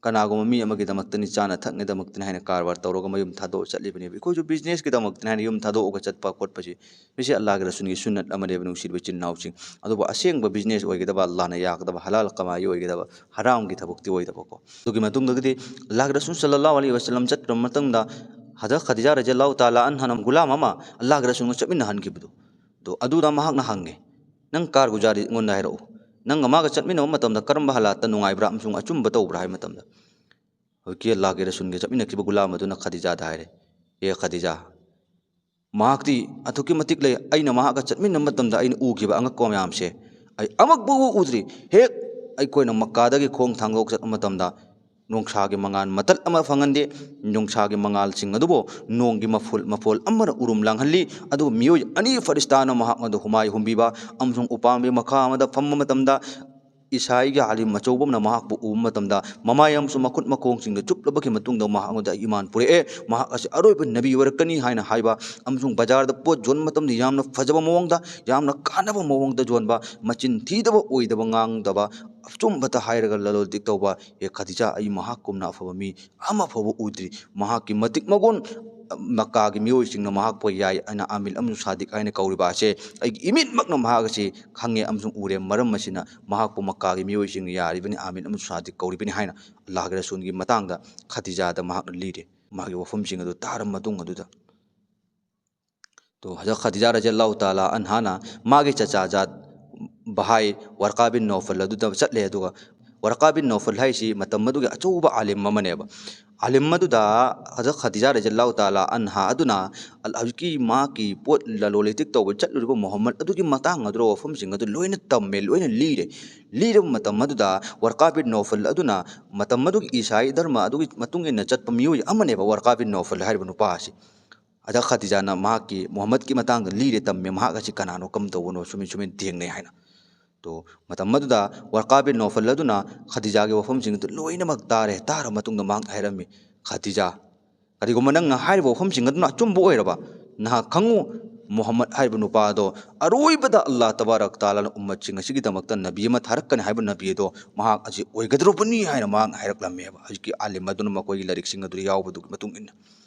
ꯀꯅꯥꯒꯨꯝꯕ ꯃꯤ ꯑꯃꯒꯤꯗꯃꯛꯇꯅꯤ, ꯆꯥꯅ ꯊꯛꯅꯕꯗꯃꯛꯇꯅꯤ ꯍꯥꯏꯅ ꯀꯔꯕꯥꯔ ꯇꯧꯔꯒ ꯃꯌꯨꯝ ꯊꯥꯗꯣꯛꯑ ꯆꯠꯂꯤꯕꯅꯦꯕ꯫ ꯑꯩꯈꯣꯏꯁꯨ ꯕꯤꯖꯤꯅꯦꯁꯀꯤꯗꯃꯛꯇꯅꯤ ꯍꯥꯏꯅ ꯌꯨꯝ ꯊꯥꯗꯣꯛꯑꯒ ꯆꯠꯄ ꯈꯣꯠꯄꯁꯤ, ꯃꯁꯤ ꯑꯜꯂꯥꯍꯒꯤ ꯔꯁꯨꯜꯒꯤ ꯁꯨꯟꯅꯠ ꯑꯃꯅꯦꯕ, ꯅꯨꯡꯁꯤꯔꯤꯕ ꯏꯆꯤꯟ ꯏꯅꯥꯎꯁꯤꯡ꯫ ꯑꯗꯨꯕꯨ ꯑꯁꯦꯡꯕ ꯕꯤꯖꯤꯅꯦꯁ ꯑꯣꯏꯒꯗꯕ, ꯑꯜꯂꯥꯍꯅ ꯌꯥꯒꯗꯕ, ꯍꯂꯥꯜ ꯀꯃꯥꯏ ꯑꯣꯏꯒꯗꯕ, ꯍꯔꯥꯝꯒꯤ ꯊꯕꯛꯇꯤ ꯑꯣꯏꯗꯕꯀꯣ꯫ ꯑꯗꯨꯒꯤ ꯃꯇꯨꯡꯗꯒꯤꯗꯤ ꯑꯜꯂꯥꯍꯒꯤ ꯔꯁꯨꯜ ꯁꯜꯂꯜꯂꯥꯍꯨ ꯑꯂꯩꯍꯤ ꯋꯁꯜꯂꯝ ꯆꯠꯈ꯭ꯔꯕ ꯃꯇꯨꯡꯗ ꯍꯖꯔꯠ ꯈꯗꯤꯖꯥ ꯔꯖꯤꯌꯜꯂꯥꯍꯨ ꯇꯥꯂꯥ ꯑꯟꯍꯥꯅ ꯒꯨꯂꯥꯝ ꯑꯃ ꯑꯜꯂꯥꯍꯒꯤ ꯔꯁꯨꯜꯒ ꯆꯠꯃꯤꯟꯅꯍꯟꯈꯤꯕꯗꯣ, ꯑꯗꯣ ꯑꯗꯨꯗ ꯃꯍꯥꯛꯅ ꯍꯪꯉꯦ, "ꯅꯪ ꯀꯥꯔꯒꯨꯖꯥꯔꯤ ꯑꯩꯉꯣꯟꯗ ꯍꯥꯏꯔꯛꯎ꯫ ꯅꯪꯒ ꯃꯥꯒ ꯆꯠꯃꯤꯟꯅꯕ ꯃꯇꯝꯗ ꯀꯔꯝꯕ ꯍꯥꯂꯥꯠꯇ ꯅꯨꯡꯉꯥꯏꯕ꯭ꯔꯥ ꯑꯃꯁꯨꯡ ꯑꯆꯨꯝꯕ ꯇꯧꯕ꯭ꯔꯥ?" ꯍꯥꯏꯕ ꯃꯇꯝꯗ, ꯍꯧꯖꯤꯛꯀꯤ ꯑꯜꯂꯥꯍꯒꯤ ꯔꯁꯨꯜꯒ ꯆꯠꯃꯤꯟꯅꯈꯤꯕ ꯒꯨꯂꯥꯝ ꯑꯗꯨꯅ ꯈꯗꯤꯖꯥꯗ ꯍꯥꯏꯔꯦ, "ꯑꯦ ꯈꯗꯤꯖꯥ, ꯃꯍꯥꯛꯇꯤ ꯑꯗꯨꯛꯀꯤ ꯃꯇꯤꯛ ꯂꯩ꯫ ꯑꯩꯅ ꯃꯍꯥꯛꯀ ꯆꯠꯃꯤꯟꯅꯕ ꯃꯇꯝꯗ ꯑꯩꯅ ꯎꯈꯤꯕ ꯑꯉꯛꯄ ꯃꯌꯥꯝꯁꯦ ꯑꯩ ꯑꯃꯨꯛꯐꯥꯎ ꯎꯗ꯭ꯔꯤ꯫ ꯍꯦꯛ ꯑꯩꯈꯣꯏꯅ ꯃꯛꯀꯥꯗꯒꯤ ꯈꯣꯡ ꯊꯥꯡꯗꯣꯛ ꯆꯠꯄ ꯃꯇꯝꯗ ꯅꯣꯡꯁꯥꯒꯤ ꯃꯉꯥꯜ ꯃꯇꯠ ꯑꯃ ꯐꯪꯍꯟꯗꯦ꯫ ꯅꯣꯡꯁꯥꯒꯤ ꯃꯉꯥꯜꯁꯤꯡ ꯑꯗꯨꯕꯨ ꯅꯣꯡꯒꯤ ꯃꯐꯨꯜ, ꯃꯐꯣꯜ ꯑꯃꯅ ꯎꯔꯨꯝ ꯂꯥꯡꯍꯜꯂꯤ꯫ ꯑꯗꯨꯒ ꯃꯤꯑꯣꯏ ꯑꯅꯤ ꯐꯔꯤꯁꯇꯥꯅ ꯃꯍꯥꯛ ꯑꯗꯨ ꯍꯨꯃꯥꯏ ꯍꯨꯝꯕꯤꯕ ꯑꯃꯁꯨꯡ ꯎꯄꯥꯝꯕꯤ ꯃꯈꯥ ꯑꯃꯗ ꯐꯝꯕ ꯃꯇꯝꯗ ꯏꯁꯥꯏꯒꯤ ꯑꯥꯂꯤꯝ ꯑꯆꯧꯕ ꯑꯃꯅ ꯃꯍꯥꯛꯄꯨ ꯎꯕ ꯃꯇꯝꯗ ꯃꯃꯥꯏ ꯑꯃꯁꯨꯡ ꯃꯈꯨꯠ ꯃꯈꯣꯡꯁꯤꯡꯗ ꯆꯨꯞꯂꯕꯒꯤ ꯃꯇꯨꯡꯗ ꯃꯍꯥꯛ ꯑꯗꯨꯗ ꯏꯃꯥꯟ ꯄꯨꯔꯛꯑꯦ꯫ ꯃꯍꯥꯛ ꯑꯁꯤ ꯑꯔꯣꯏꯕ ꯅꯕꯤ ꯑꯣꯏꯔꯛꯀꯅꯤ ꯍꯥꯏꯅ ꯍꯥꯏꯕ ꯑꯃꯁꯨꯡ ꯕꯖꯥꯔꯗ ꯄꯣꯠ ꯌꯣꯟꯕ ꯃꯇꯝꯗ ꯌꯥꯝꯅ ꯐꯖꯕ ꯃꯑꯣꯡꯗ, ꯌꯥꯝꯅ ꯀꯥꯟꯅꯕ ꯃꯑꯣꯡꯗ ꯌꯣꯟꯕ, ꯃꯆꯤꯟ ꯊꯤꯗꯕ ꯑꯣꯏꯗꯕ ꯉꯥꯡꯗꯕ, ꯑꯆꯨꯝꯕꯇ ꯍꯥꯏꯔꯒ ꯂꯂꯣꯟ ꯏꯇꯤꯛ ꯇꯧꯕ꯫ ꯑꯦ ꯈꯗꯤꯖꯥ, ꯑꯩ ꯃꯍꯥꯛꯀꯨꯝꯅ ꯑꯐꯕ ꯃꯤ ꯑꯃ ꯐꯥꯎꯕ ꯎꯗ꯭ꯔꯤ꯫ ꯃꯍꯥꯛꯀꯤ ꯃꯇꯤꯛ ꯃꯒꯨꯟ ꯃꯛꯀꯥꯒꯤ ꯃꯤꯑꯣꯏꯁꯤꯡꯅ ꯃꯍꯥꯛꯄꯨ ꯌꯥꯏ ꯍꯥꯏꯅ ꯑꯥꯃꯤꯜ ꯑꯃꯁꯨꯡ ꯁꯥꯗꯤꯛ ꯍꯥꯏꯅ ꯀꯧꯔꯤꯕ ꯑꯁꯦ ꯑꯩꯒꯤ ꯏꯃꯤꯠꯃꯛꯅ ꯃꯍꯥꯛ ꯑꯁꯤ ꯈꯪꯉꯦ ꯑꯃꯁꯨꯡ ꯎꯔꯦ꯫ ꯃꯔꯝ ꯑꯁꯤꯅ ꯃꯍꯥꯛꯄꯨ ꯃꯛꯀꯥꯒꯤ ꯃꯤꯑꯣꯏꯁꯤꯡꯅ ꯌꯥꯔꯤꯕꯅꯤ, ꯑꯥꯃꯤꯜ ꯑꯃꯁꯨꯡ ꯁꯥꯗꯤꯛ ꯀꯧꯔꯤꯕꯅꯤ ꯍꯥꯏꯅ ꯑꯜꯂꯥꯍꯒꯤ ꯔꯁꯨꯜꯒꯤ ꯃꯇꯥꯡꯗ ꯈꯗꯤꯖꯥꯗ ꯃꯍꯥꯛꯅ ꯂꯤꯔꯦ꯫ ꯃꯥꯒꯤ ꯋꯥꯐꯝꯁꯤꯡ ꯑꯗꯨ ꯇꯥꯔꯕ ꯃꯇꯨꯡ ꯑꯗꯨꯗ, ꯇꯣ ꯍꯖꯔꯠ ꯈꯗꯤꯖꯥ ꯔꯖꯤꯌꯜꯂꯥꯍꯨ ꯇꯥꯂꯥ ꯑꯟꯍꯥꯅ ꯃꯥꯒꯤ ꯆꯆꯥꯖꯥꯠ ꯚꯥꯏ ꯋꯔꯀꯥ ꯕꯤꯟ ꯅꯧꯐꯜ ꯑꯗꯨꯗ ꯆꯠꯂꯦ꯫ ꯑꯗꯨꯒ ꯋꯔꯀꯥ ꯕꯤꯟ ꯅꯧꯐꯜ ꯍꯥꯏꯁꯤ ꯃꯇꯝ ꯑꯗꯨꯒꯤ ꯑꯆꯧꯕ ꯑꯥꯂꯤꯝ ꯑꯃꯅꯦꯕ꯫ ꯑꯥꯂꯤꯝ ꯑꯗꯨꯗ ꯍꯖꯔꯠ ꯈꯗꯤꯖꯥ ꯔꯖꯤꯌꯜꯂꯥꯍꯨ ꯇꯥꯂꯥ ꯑꯟꯍꯥ ꯑꯗꯨꯅ ꯑꯜ-, ꯍꯧꯖꯤꯛꯀꯤ ꯃꯍꯥꯛꯀꯤ ꯄꯣꯠ ꯂꯂꯣꯟ ꯏꯇꯤꯛ ꯇꯧꯕ ꯆꯠꯂꯨꯔꯤꯕ ꯃꯨꯍꯝꯃꯗ ꯑꯗꯨꯒꯤ ꯃꯇꯥꯡ ꯑꯗꯨꯗ ꯋꯥꯐꯝꯁꯤꯡ ꯑꯗꯨ ꯂꯣꯏꯅ ꯇꯝꯃꯦ, ꯂꯣꯏꯅ ꯂꯤꯔꯦ꯫ ꯂꯤꯔꯕ ꯃꯇꯝ ꯑꯗꯨꯗ ꯋꯔꯀꯥ ꯕꯤꯟ ꯅꯧꯐꯜ ꯑꯗꯨꯅ ꯃꯇꯝ ꯑꯗꯨꯒꯤ ꯏꯁꯥꯏ ꯙꯔꯃ ꯑꯗꯨꯒꯤ ꯃꯇꯨꯡ ꯏꯟꯅ ꯆꯠꯄ ꯃꯤꯑꯣꯏ ꯑꯃꯅꯦꯕ ꯋꯔꯀꯥ ꯕꯤꯟ ꯅꯧꯐꯜ ꯍꯥꯏꯔꯤꯕ ꯅꯨꯄꯥ ꯑꯁꯤ꯫ ꯑꯗ ꯈꯗꯤꯖꯥꯅ ꯃꯍꯥꯛꯀꯤ ꯃꯨꯍꯝꯃꯗꯀꯤ ꯃꯇꯥꯡꯗ ꯂꯤꯔꯦ, ꯇꯝꯃꯦ, ꯃꯍꯥꯛ ꯑꯁꯤ ꯀꯅꯥꯅꯣ, ꯀꯝ ꯇꯧꯕꯅꯣ, ꯁꯨꯃꯥꯏ ꯁꯨꯃꯥꯏꯅ ꯊꯦꯡꯅꯩ ꯍꯥꯏꯅ꯫ ꯇꯣ ꯃꯇꯝ ꯑꯗꯨꯗ ꯋꯔꯀꯥ ꯕꯤꯟ ꯅꯧꯐꯜ ꯑꯗꯨꯅ ꯈꯗꯤꯖꯥꯒꯤ ꯋꯥꯐꯝꯁꯤꯡ ꯑꯗꯨ ꯂꯣꯏꯅꯃꯛ ꯇꯥꯔꯦ꯫ ꯇꯥꯔꯕ ꯃꯇꯨꯡꯗ ꯃꯍꯥꯛꯅ ꯍꯥꯏꯔꯝꯃꯤ, "ꯈꯗꯤꯖꯥ, ꯀꯔꯤꯒꯨꯝꯕ ꯅꯪꯅ ꯍꯥꯏꯔꯤꯕ ꯋꯥꯐꯝꯁꯤꯡ ꯑꯗꯨꯅ ꯑꯆꯨꯝꯕ ꯑꯣꯏꯔꯕ, ꯅꯍꯥꯛ ꯈꯪꯉꯨ, ꯃꯨꯍꯝꯃꯗ ꯍꯥꯏꯔꯤꯕ ꯅꯨꯄꯥꯗꯣ ꯑꯔꯣꯏꯕꯗ ꯑꯜꯂꯥꯍ ꯇꯕꯥꯔꯛ ꯇꯥꯂꯥꯅ ꯎꯝꯃꯠꯁꯤꯡ ꯑꯁꯤꯒꯤꯗꯃꯛꯇ ꯅꯕꯤ ꯑꯃ ꯊꯥꯔꯛꯀꯅꯤ ꯍꯥꯏꯕ ꯅꯕꯤ ꯑꯗꯣ ꯃꯍꯥꯛ ꯑꯁꯤ ꯑꯣꯏꯒꯗꯧꯔꯕꯅꯤ ꯍꯥꯏꯅ ꯃꯍꯥꯛꯅ ꯍꯥꯏꯔꯛꯂꯝꯃꯦꯕ꯫ ꯍꯧꯖꯤꯛꯀꯤ ꯑꯥꯂꯤꯝ ꯑꯗꯨꯅ ꯃꯈꯣꯏꯒꯤ ꯂꯥꯏꯔꯤꯛꯁꯤꯡ ꯑꯗꯨꯗ ꯌꯥꯎꯕꯗꯨꯒꯤ ꯃꯇꯨꯡ ꯏꯟꯅ꯫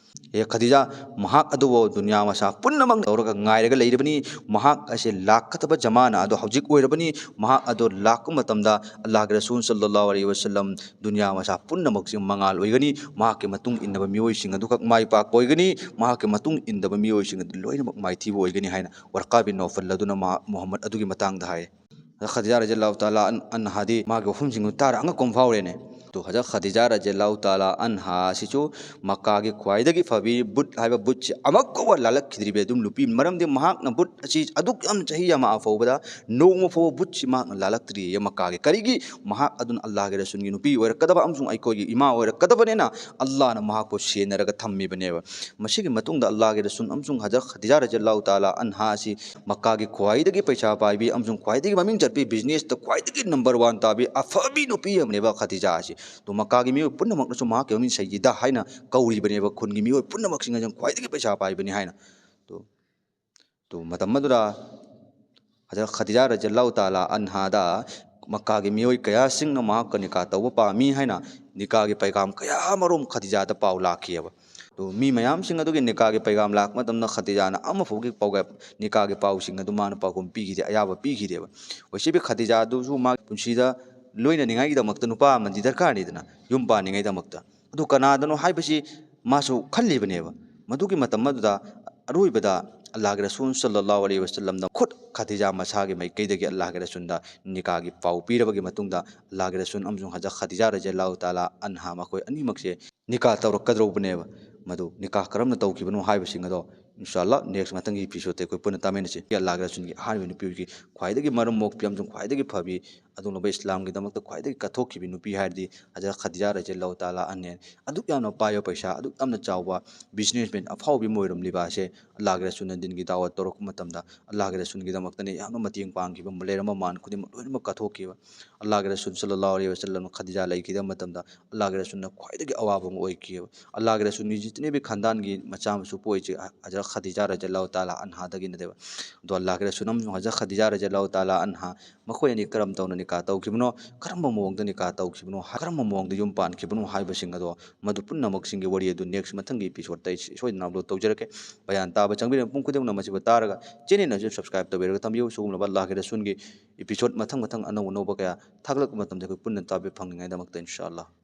ꯍꯦ ꯈꯗꯤꯖꯥ, ꯃꯍꯥꯛ ꯑꯗꯨꯕꯨ ꯗꯨꯅꯤꯌꯥ ꯃꯁꯥ ꯄꯨꯝꯅꯃꯛ ꯇꯧꯔꯒ ꯉꯥꯏꯔꯒ ꯂꯩꯔꯕꯅꯤ꯫ ꯃꯍꯥꯛ ꯑꯁꯦ ꯂꯥꯛꯀꯗꯕ ꯖꯃꯥꯅ ꯑꯗꯣ ꯍꯧꯖꯤꯛ ꯑꯣꯏꯔꯕꯅꯤ꯫ ꯃꯍꯥꯛ ꯑꯗꯣ ꯂꯥꯛꯄ ꯃꯇꯝꯗ ꯑꯜꯂꯥꯍꯒꯤ ꯔꯁꯨꯜ ꯁꯜꯂꯜꯂꯥꯍꯨ ꯑꯂꯩꯍꯤ ꯋꯁꯜꯂꯝ ꯗꯨꯅꯤꯌꯥ ꯃꯁꯥ ꯄꯨꯝꯅꯃꯛꯁꯤ ꯃꯉꯥꯜ ꯑꯣꯏꯒꯅꯤ꯫ ꯃꯍꯥꯛꯀꯤ ꯃꯇꯨꯡ ꯏꯟꯅꯕ ꯃꯤꯑꯣꯏꯁꯤꯡ ꯑꯗꯨꯈꯛ ꯃꯥꯏ ꯄꯥꯛꯄ ꯑꯣꯏꯒꯅꯤ꯫ ꯃꯍꯥꯛꯀꯤ ꯃꯇꯨꯡ ꯏꯟꯗꯕ ꯃꯤꯑꯣꯏꯁꯤꯡ ꯑꯗꯨ ꯂꯣꯏꯅꯃꯛ ꯃꯥꯏꯊꯤꯕ ꯑꯣꯏꯒꯅꯤ ꯍꯥꯏꯅ ꯋꯔꯀꯥ ꯕꯤꯟ ꯅꯧꯐꯜ ꯑꯗꯨꯅ ꯃꯍꯥꯛ ꯃꯨꯍꯝꯃꯗ ꯑꯗꯨꯒꯤ ꯃꯇꯥꯡꯗ ꯍꯥꯏ꯫ ꯍꯖꯔꯠ ꯈꯗꯤꯖꯥ ꯔꯖꯤꯌꯜꯂꯥꯍꯨ ꯇꯥꯂꯥ ꯑꯟ-, ꯑꯟꯍꯥꯗꯤ ꯃꯥꯒꯤ ꯋꯥꯐꯝꯁꯤꯡꯗꯨ ꯇꯥꯔ ꯑꯉꯛꯄ ꯑꯃ ꯐꯥꯎꯔꯦꯅꯦ꯫ ꯑꯗꯨ ꯍꯖꯔꯠ ꯈꯗꯤꯖꯥ ꯔꯖꯤꯌꯜꯂꯥꯍꯨ ꯇꯥꯂꯥ ꯑꯟꯍꯥ ꯑꯁꯤꯁꯨ ꯃꯛꯀꯥꯒꯤ ꯈ꯭ꯋꯥꯏꯗꯒꯤ ꯐꯕꯤ ꯕꯨꯠ ꯍꯥꯏꯕ ꯕꯨꯠꯁꯤ ꯑꯃꯨꯛ ꯐꯥꯎꯕ ꯂꯥꯜꯂꯛꯈꯤꯗ꯭ꯔꯤꯕ ꯑꯗꯨꯝ ꯅꯨꯄꯤ, ꯃꯔꯝꯗꯤ ꯃꯍꯥꯛꯅ ꯕꯨꯠ ꯑꯁꯤ ꯑꯗꯨꯛ ꯌꯥꯝꯅ ꯆꯍꯤ ꯌꯥꯝꯃꯛꯑ ꯐꯥꯎꯕꯗ ꯅꯣꯡꯃ ꯐꯥꯎꯕ ꯕꯨꯠꯁꯤ ꯃꯍꯥꯛꯅ ꯂꯥꯜꯂꯛꯇ꯭ꯔꯤꯌꯦ ꯃꯛꯀꯥꯒꯤ꯫ ꯀꯔꯤꯒꯤ? ꯃꯍꯥꯛ ꯑꯗꯨꯅ ꯑꯜꯂꯥꯍꯒꯤ ꯔꯁꯨꯜꯒꯤ ꯅꯨꯄꯤ ꯑꯣꯏꯔꯛꯀꯗꯕ ꯑꯃꯁꯨꯡ ꯑꯩꯈꯣꯏꯒꯤ ꯏꯃꯥ ꯑꯣꯏꯔꯛꯀꯗꯕꯅꯤꯅ ꯑꯜꯂꯥꯍꯅ ꯃꯍꯥꯛꯄꯨ ꯁꯦꯟꯅꯔꯒ ꯊꯝꯃꯤꯕꯅꯦꯕ꯫ ꯃꯁꯤꯒꯤ ꯃꯇꯨꯡꯗ ꯑꯜꯂꯥꯍꯒꯤ ꯔꯁꯨꯜ ꯑꯃꯁꯨꯡ ꯍꯖꯔꯠ ꯈꯗꯤꯖꯥ ꯔꯖꯤꯌꯜꯂꯥꯍꯨ ꯇꯥꯂꯥ ꯑꯟꯍꯥ ꯑꯁꯤ ꯃꯛꯀꯥꯒꯤ ꯈ꯭ꯋꯥꯏꯗꯒꯤ ꯄꯩꯁꯥ ꯄꯥꯏꯕꯤ ꯑꯃꯁꯨꯡ ꯈ꯭ꯋꯥꯏꯗꯒꯤ ꯃꯃꯤꯡ ꯆꯠꯄꯤ, ꯕꯤꯖꯤꯅꯦꯁꯇ ꯈ꯭ꯋꯥꯏꯗꯒꯤ ꯅꯝꯕꯔ ꯋꯥꯟ ꯇꯥꯕꯤ ꯑꯐꯕꯤ ꯅꯨꯄꯤ ꯑꯃꯅꯦꯕ ꯈꯗꯤꯖꯥ ꯑꯁꯤ꯫ ꯑꯗꯣ ꯃꯛꯀꯥꯒꯤ ꯃꯤꯑꯣꯏ ꯄꯨꯝꯅꯃꯛꯅꯁꯨ ꯃꯍꯥꯛꯀꯤ ꯃꯃꯤꯡ ꯁꯩꯌꯤꯗꯥ ꯍꯥꯏꯅ ꯀꯧꯔꯤꯕꯅꯦꯕ, ꯈꯨꯟꯒꯤ ꯃꯤꯑꯣꯏ ꯄꯨꯝꯅꯃꯛꯁꯤꯡ ꯑꯁꯤꯅ ꯈ꯭ꯋꯥꯏꯗꯒꯤ ꯄꯩꯁꯥ ꯄꯥꯏꯕꯅꯤ ꯍꯥꯏꯅ꯫ ꯑꯗꯣ ꯑꯗꯨ ꯃꯇꯝ ꯑꯗꯨꯗ ꯍꯖꯔꯠ ꯈꯗꯤꯖꯥ ꯔꯖꯤꯌꯜꯂꯥꯍꯨ ꯇꯥꯂꯥ ꯑꯟꯍꯥꯗ ꯃꯛꯀꯥꯒꯤ ꯃꯤꯑꯣꯏ ꯀꯌꯥꯁꯤꯡꯅ ꯃꯍꯥꯛꯀ ꯅꯤꯀꯥ ꯇꯧꯕ ꯄꯥꯝꯃꯤ ꯍꯥꯏꯅ ꯅꯤꯀꯥꯒꯤ ꯄꯩꯒꯥꯝ ꯀꯌꯥ ꯑꯃꯔꯣꯝ ꯈꯗꯤꯖꯥꯗ ꯄꯥꯎ ꯂꯥꯛꯈꯤꯑꯕ꯫ ꯑꯗꯨ ꯃꯤ ꯃꯌꯥꯝꯁꯤꯡ ꯑꯗꯨꯒꯤ ꯅꯤꯀꯥꯒꯤ ꯄꯩꯒꯥꯝ ꯂꯥꯛꯄ ꯃꯇꯝꯗ ꯈꯗꯤꯖꯥꯅ ꯑꯃꯐꯥꯎꯒꯤ ꯄꯥꯎꯒ-, ꯅꯤꯀꯥꯒꯤ ꯄꯥꯎꯁꯤꯡ ꯑꯗꯨ ꯃꯥꯅ ꯄꯥꯎꯈꯨꯝ ꯄꯤꯈꯤꯗꯦ, ꯑꯌꯥꯕ ꯄꯤꯈꯤꯗꯦꯕ꯫ ꯑꯣꯏꯁꯤꯕꯤ ꯈꯗꯤꯖꯥꯗꯨꯁꯨ ꯃꯥꯒꯤ ꯄꯨꯟꯁꯤꯗ ꯂꯣꯏꯅꯅꯤꯡꯉꯥꯏꯒꯤꯗꯃꯛꯇ ꯅꯨꯄꯥ ꯑꯃꯗꯤ ꯗꯔꯀꯥꯔꯅꯤꯗꯅ, ꯌꯨꯝ ꯄꯥꯟꯅꯤꯡꯉꯥꯏꯗꯃꯛꯇ꯫ ꯑꯗꯨ ꯀꯅꯥꯗꯅꯣ ꯍꯥꯏꯕꯁꯤ ꯃꯥꯁꯨ ꯈꯜꯂꯤꯕꯅꯦꯕ꯫ ꯃꯗꯨꯒꯤ ꯃꯇꯝ ꯑꯗꯨꯗ ꯑꯔꯣꯏꯕꯗ ꯑꯜꯂꯥꯍꯒꯤ ꯔꯁꯨꯜ ꯁꯜꯂꯜꯂꯥꯍꯨ ꯑꯂꯩꯍꯤ ꯋꯁꯜꯂꯝꯗ ꯈꯨꯠ ꯈꯗꯤꯖꯥ ꯃꯁꯥꯒꯤ ꯃꯥꯏꯀꯩꯗꯒꯤ ꯑꯜꯂꯥꯍꯒꯤ ꯔꯁꯨꯜꯗ ꯅꯤꯀꯥꯒꯤ ꯄꯥꯎ ꯄꯤꯔꯕꯒꯤ ꯃꯇꯨꯡꯗ ꯑꯜꯂꯥꯍꯒꯤ ꯔꯁꯨꯜ ꯑꯃꯁꯨꯡ ꯍꯖꯔꯠ ꯈꯗꯤꯖꯥ ꯔꯖꯤꯌꯜꯂꯥꯍꯨ ꯇꯥꯂꯥ ꯑꯟꯍꯥ ꯃꯈꯣꯏ ꯑꯅꯤꯃꯛꯁꯦ ꯅꯤꯀꯥ ꯇꯧꯔꯛꯀꯗꯧꯕꯅꯦꯕ꯫ ꯃꯗꯨ ꯅꯤꯀꯥ ꯀꯔꯝꯅ ꯇꯧꯈꯤꯕꯅꯣ ꯍꯥꯏꯕꯁꯤꯡ ꯑꯗꯣ ꯏꯟꯁꯥ ꯑꯜꯂꯥꯍ ꯅꯦꯛꯁ ꯃꯊꯪꯒꯤ ꯏꯄꯤꯁꯣꯗꯇ ꯑꯩꯈꯣꯏ ꯄꯨꯟꯅ ꯇꯥꯃꯤꯟꯅꯁꯤ꯫ ꯑꯜꯂꯥꯍꯒꯤ ꯔꯁꯨꯜꯒꯤ ꯑꯍꯥꯟꯕ ꯅꯨꯄꯤ ꯑꯣꯏꯈꯤ, ꯈ꯭ꯋꯥꯏꯗꯒꯤ ꯃꯔꯝ ꯃꯣꯛꯄꯤ ꯑꯃꯁꯨꯡ ꯈ꯭ꯋꯥꯏꯗꯒꯤ ꯐꯕꯤ, ꯑꯗꯨꯒꯨꯝꯂꯕ ꯏꯁꯂꯥꯝꯒꯤꯗꯃꯛꯇ ꯈ꯭ꯋꯥꯏꯗꯒꯤ ꯀꯠꯊꯣꯛꯈꯤꯕ ꯅꯨꯄꯤ ꯍꯥꯏꯔꯗꯤ ꯍꯖꯔꯠ ꯈꯗꯤꯖꯥ ꯔꯖꯤꯌꯜꯂꯥꯍꯨ ꯇꯥꯂꯥ ꯑꯟꯍꯥ꯫ ꯑꯗꯨꯛ ꯌꯥꯝꯅ ꯄꯥꯏꯕ ꯄꯩꯁꯥ, ꯑꯗꯨꯛ ꯌꯥꯝꯅ ꯆꯥꯎꯕ ꯕꯤꯖꯤꯅꯦꯁꯃꯦꯟ ꯑꯐꯥꯎꯕꯤ ꯑꯃ ꯑꯣꯏꯔꯝꯂꯤꯕ ꯑꯁꯦ ꯑꯜꯂꯥꯍꯒꯤ ꯔꯁꯨꯜꯅ ꯗꯤꯟꯒꯤ ꯗꯥꯋꯠ ꯇꯧꯔꯛꯄ ꯃꯇꯝꯗ ꯑꯜꯂꯥꯍꯒꯤ ꯔꯁꯨꯜꯒꯤꯗꯃꯛꯇꯅꯦ ꯌꯥꯝꯅ ꯃꯇꯦꯡ ꯄꯥꯡꯈꯤꯕ, ꯂꯩꯔꯝꯕ ꯃꯥꯟ ꯈꯨꯗꯤꯡꯃꯛ ꯂꯣꯏꯅꯃꯛ ꯀꯠꯊꯣꯛꯈꯤꯕ꯫ ꯑꯜꯂꯥꯍꯒꯤ ꯔꯁꯨꯜ ꯁꯜꯂꯜꯂꯥꯍꯨ ꯑꯂꯩꯍꯤ ꯋꯁꯜꯂꯝ ꯈꯗꯤꯖꯥ ꯂꯩꯈꯤꯗꯕ ꯃꯇꯝꯗ ꯑꯜꯂꯥꯍꯒꯤ ꯔꯁꯨꯜꯅ ꯈ꯭ꯋꯥꯏꯗꯒꯤ ꯑꯋꯥꯕ ꯑꯃ ꯑꯣꯏꯈꯤꯕ꯫ ꯑꯜꯂꯥꯍꯒꯤ ꯔꯁꯨꯜꯒꯤ ꯖꯤꯇꯅꯦꯕꯤ ꯈꯥꯟꯗꯥꯟꯒꯤ ꯃꯆꯥ ꯃꯁꯨ ꯄꯣꯛꯏꯁꯦ ꯍꯖꯔꯠ ꯈꯗꯤꯖꯥ ꯔꯖꯤꯌꯜꯂꯥꯍꯨ ꯇꯥꯂꯥ ꯑꯟꯍꯥꯗꯒꯤꯅꯦꯕ꯫ ꯑꯗꯣ ꯑꯜꯂꯥꯍꯒꯤ ꯔꯁꯨꯜ ꯑꯃꯁꯨꯡ ꯍꯖꯔꯠ ꯈꯗꯤꯖꯥ ꯔꯖꯤꯌꯜꯂꯥꯍꯨ ꯇꯥꯂꯥ ꯑꯟꯍꯥ ꯃꯈꯣꯏ ꯑꯅꯤ ꯀꯔꯝ ꯇꯧꯅ ꯅꯤꯀꯥ ꯇꯧꯈꯤꯕꯅꯣ, ꯀꯔꯝꯕ ꯃꯑꯣꯡꯗ ꯅꯤꯀꯥ ꯇꯧꯈꯤꯕꯅꯣ, ꯀꯔꯝꯕ ꯃꯑꯣꯡꯗ ꯌꯨꯝ ꯄꯥꯟꯈꯤꯕꯅꯣ ꯍꯥꯏꯕꯁꯤꯡ ꯑꯗꯣ, ꯃꯗꯨ ꯄꯨꯝꯅꯃꯛꯁꯤꯡꯒꯤ ꯋꯥꯔꯤ ꯑꯗꯨ next ꯃꯊꯪꯒꯤ episodeꯇ ꯑꯩ ꯁꯣꯏꯗꯅ upload ꯇꯧꯖꯔꯛꯀꯦ꯫ ꯕꯌꯥꯟ ꯇꯥꯕ ꯆꯪꯕꯤꯔꯤꯕ ꯃꯤꯄꯨꯝ ꯈꯨꯗꯤꯡꯃꯛꯅ ꯃꯁꯤꯕꯨ ꯇꯥꯔꯒ channelꯅꯁꯨ subscribe ꯇꯧꯕꯤꯔꯒ ꯊꯝꯕꯤꯌꯨ꯫ ꯁꯤꯒꯨꯝꯂꯕ ꯑꯜꯂꯥꯍꯒꯤ ꯔꯁꯨꯜꯒꯤ episode ꯃꯊꯪ ꯃꯊꯪ ꯑꯅꯧ ꯑꯅꯧꯕ ꯀꯌꯥ ꯊꯥꯒꯠꯂꯛꯄ ꯃꯇꯝꯗ ꯑꯩꯈꯣꯏ ꯄꯨꯟꯅ ꯇꯥꯕꯤꯕ ꯐꯪꯅꯤꯡꯉꯥꯏꯗꯃꯛꯇ ꯏꯟꯁꯥ ꯑꯜꯂꯥꯍ꯫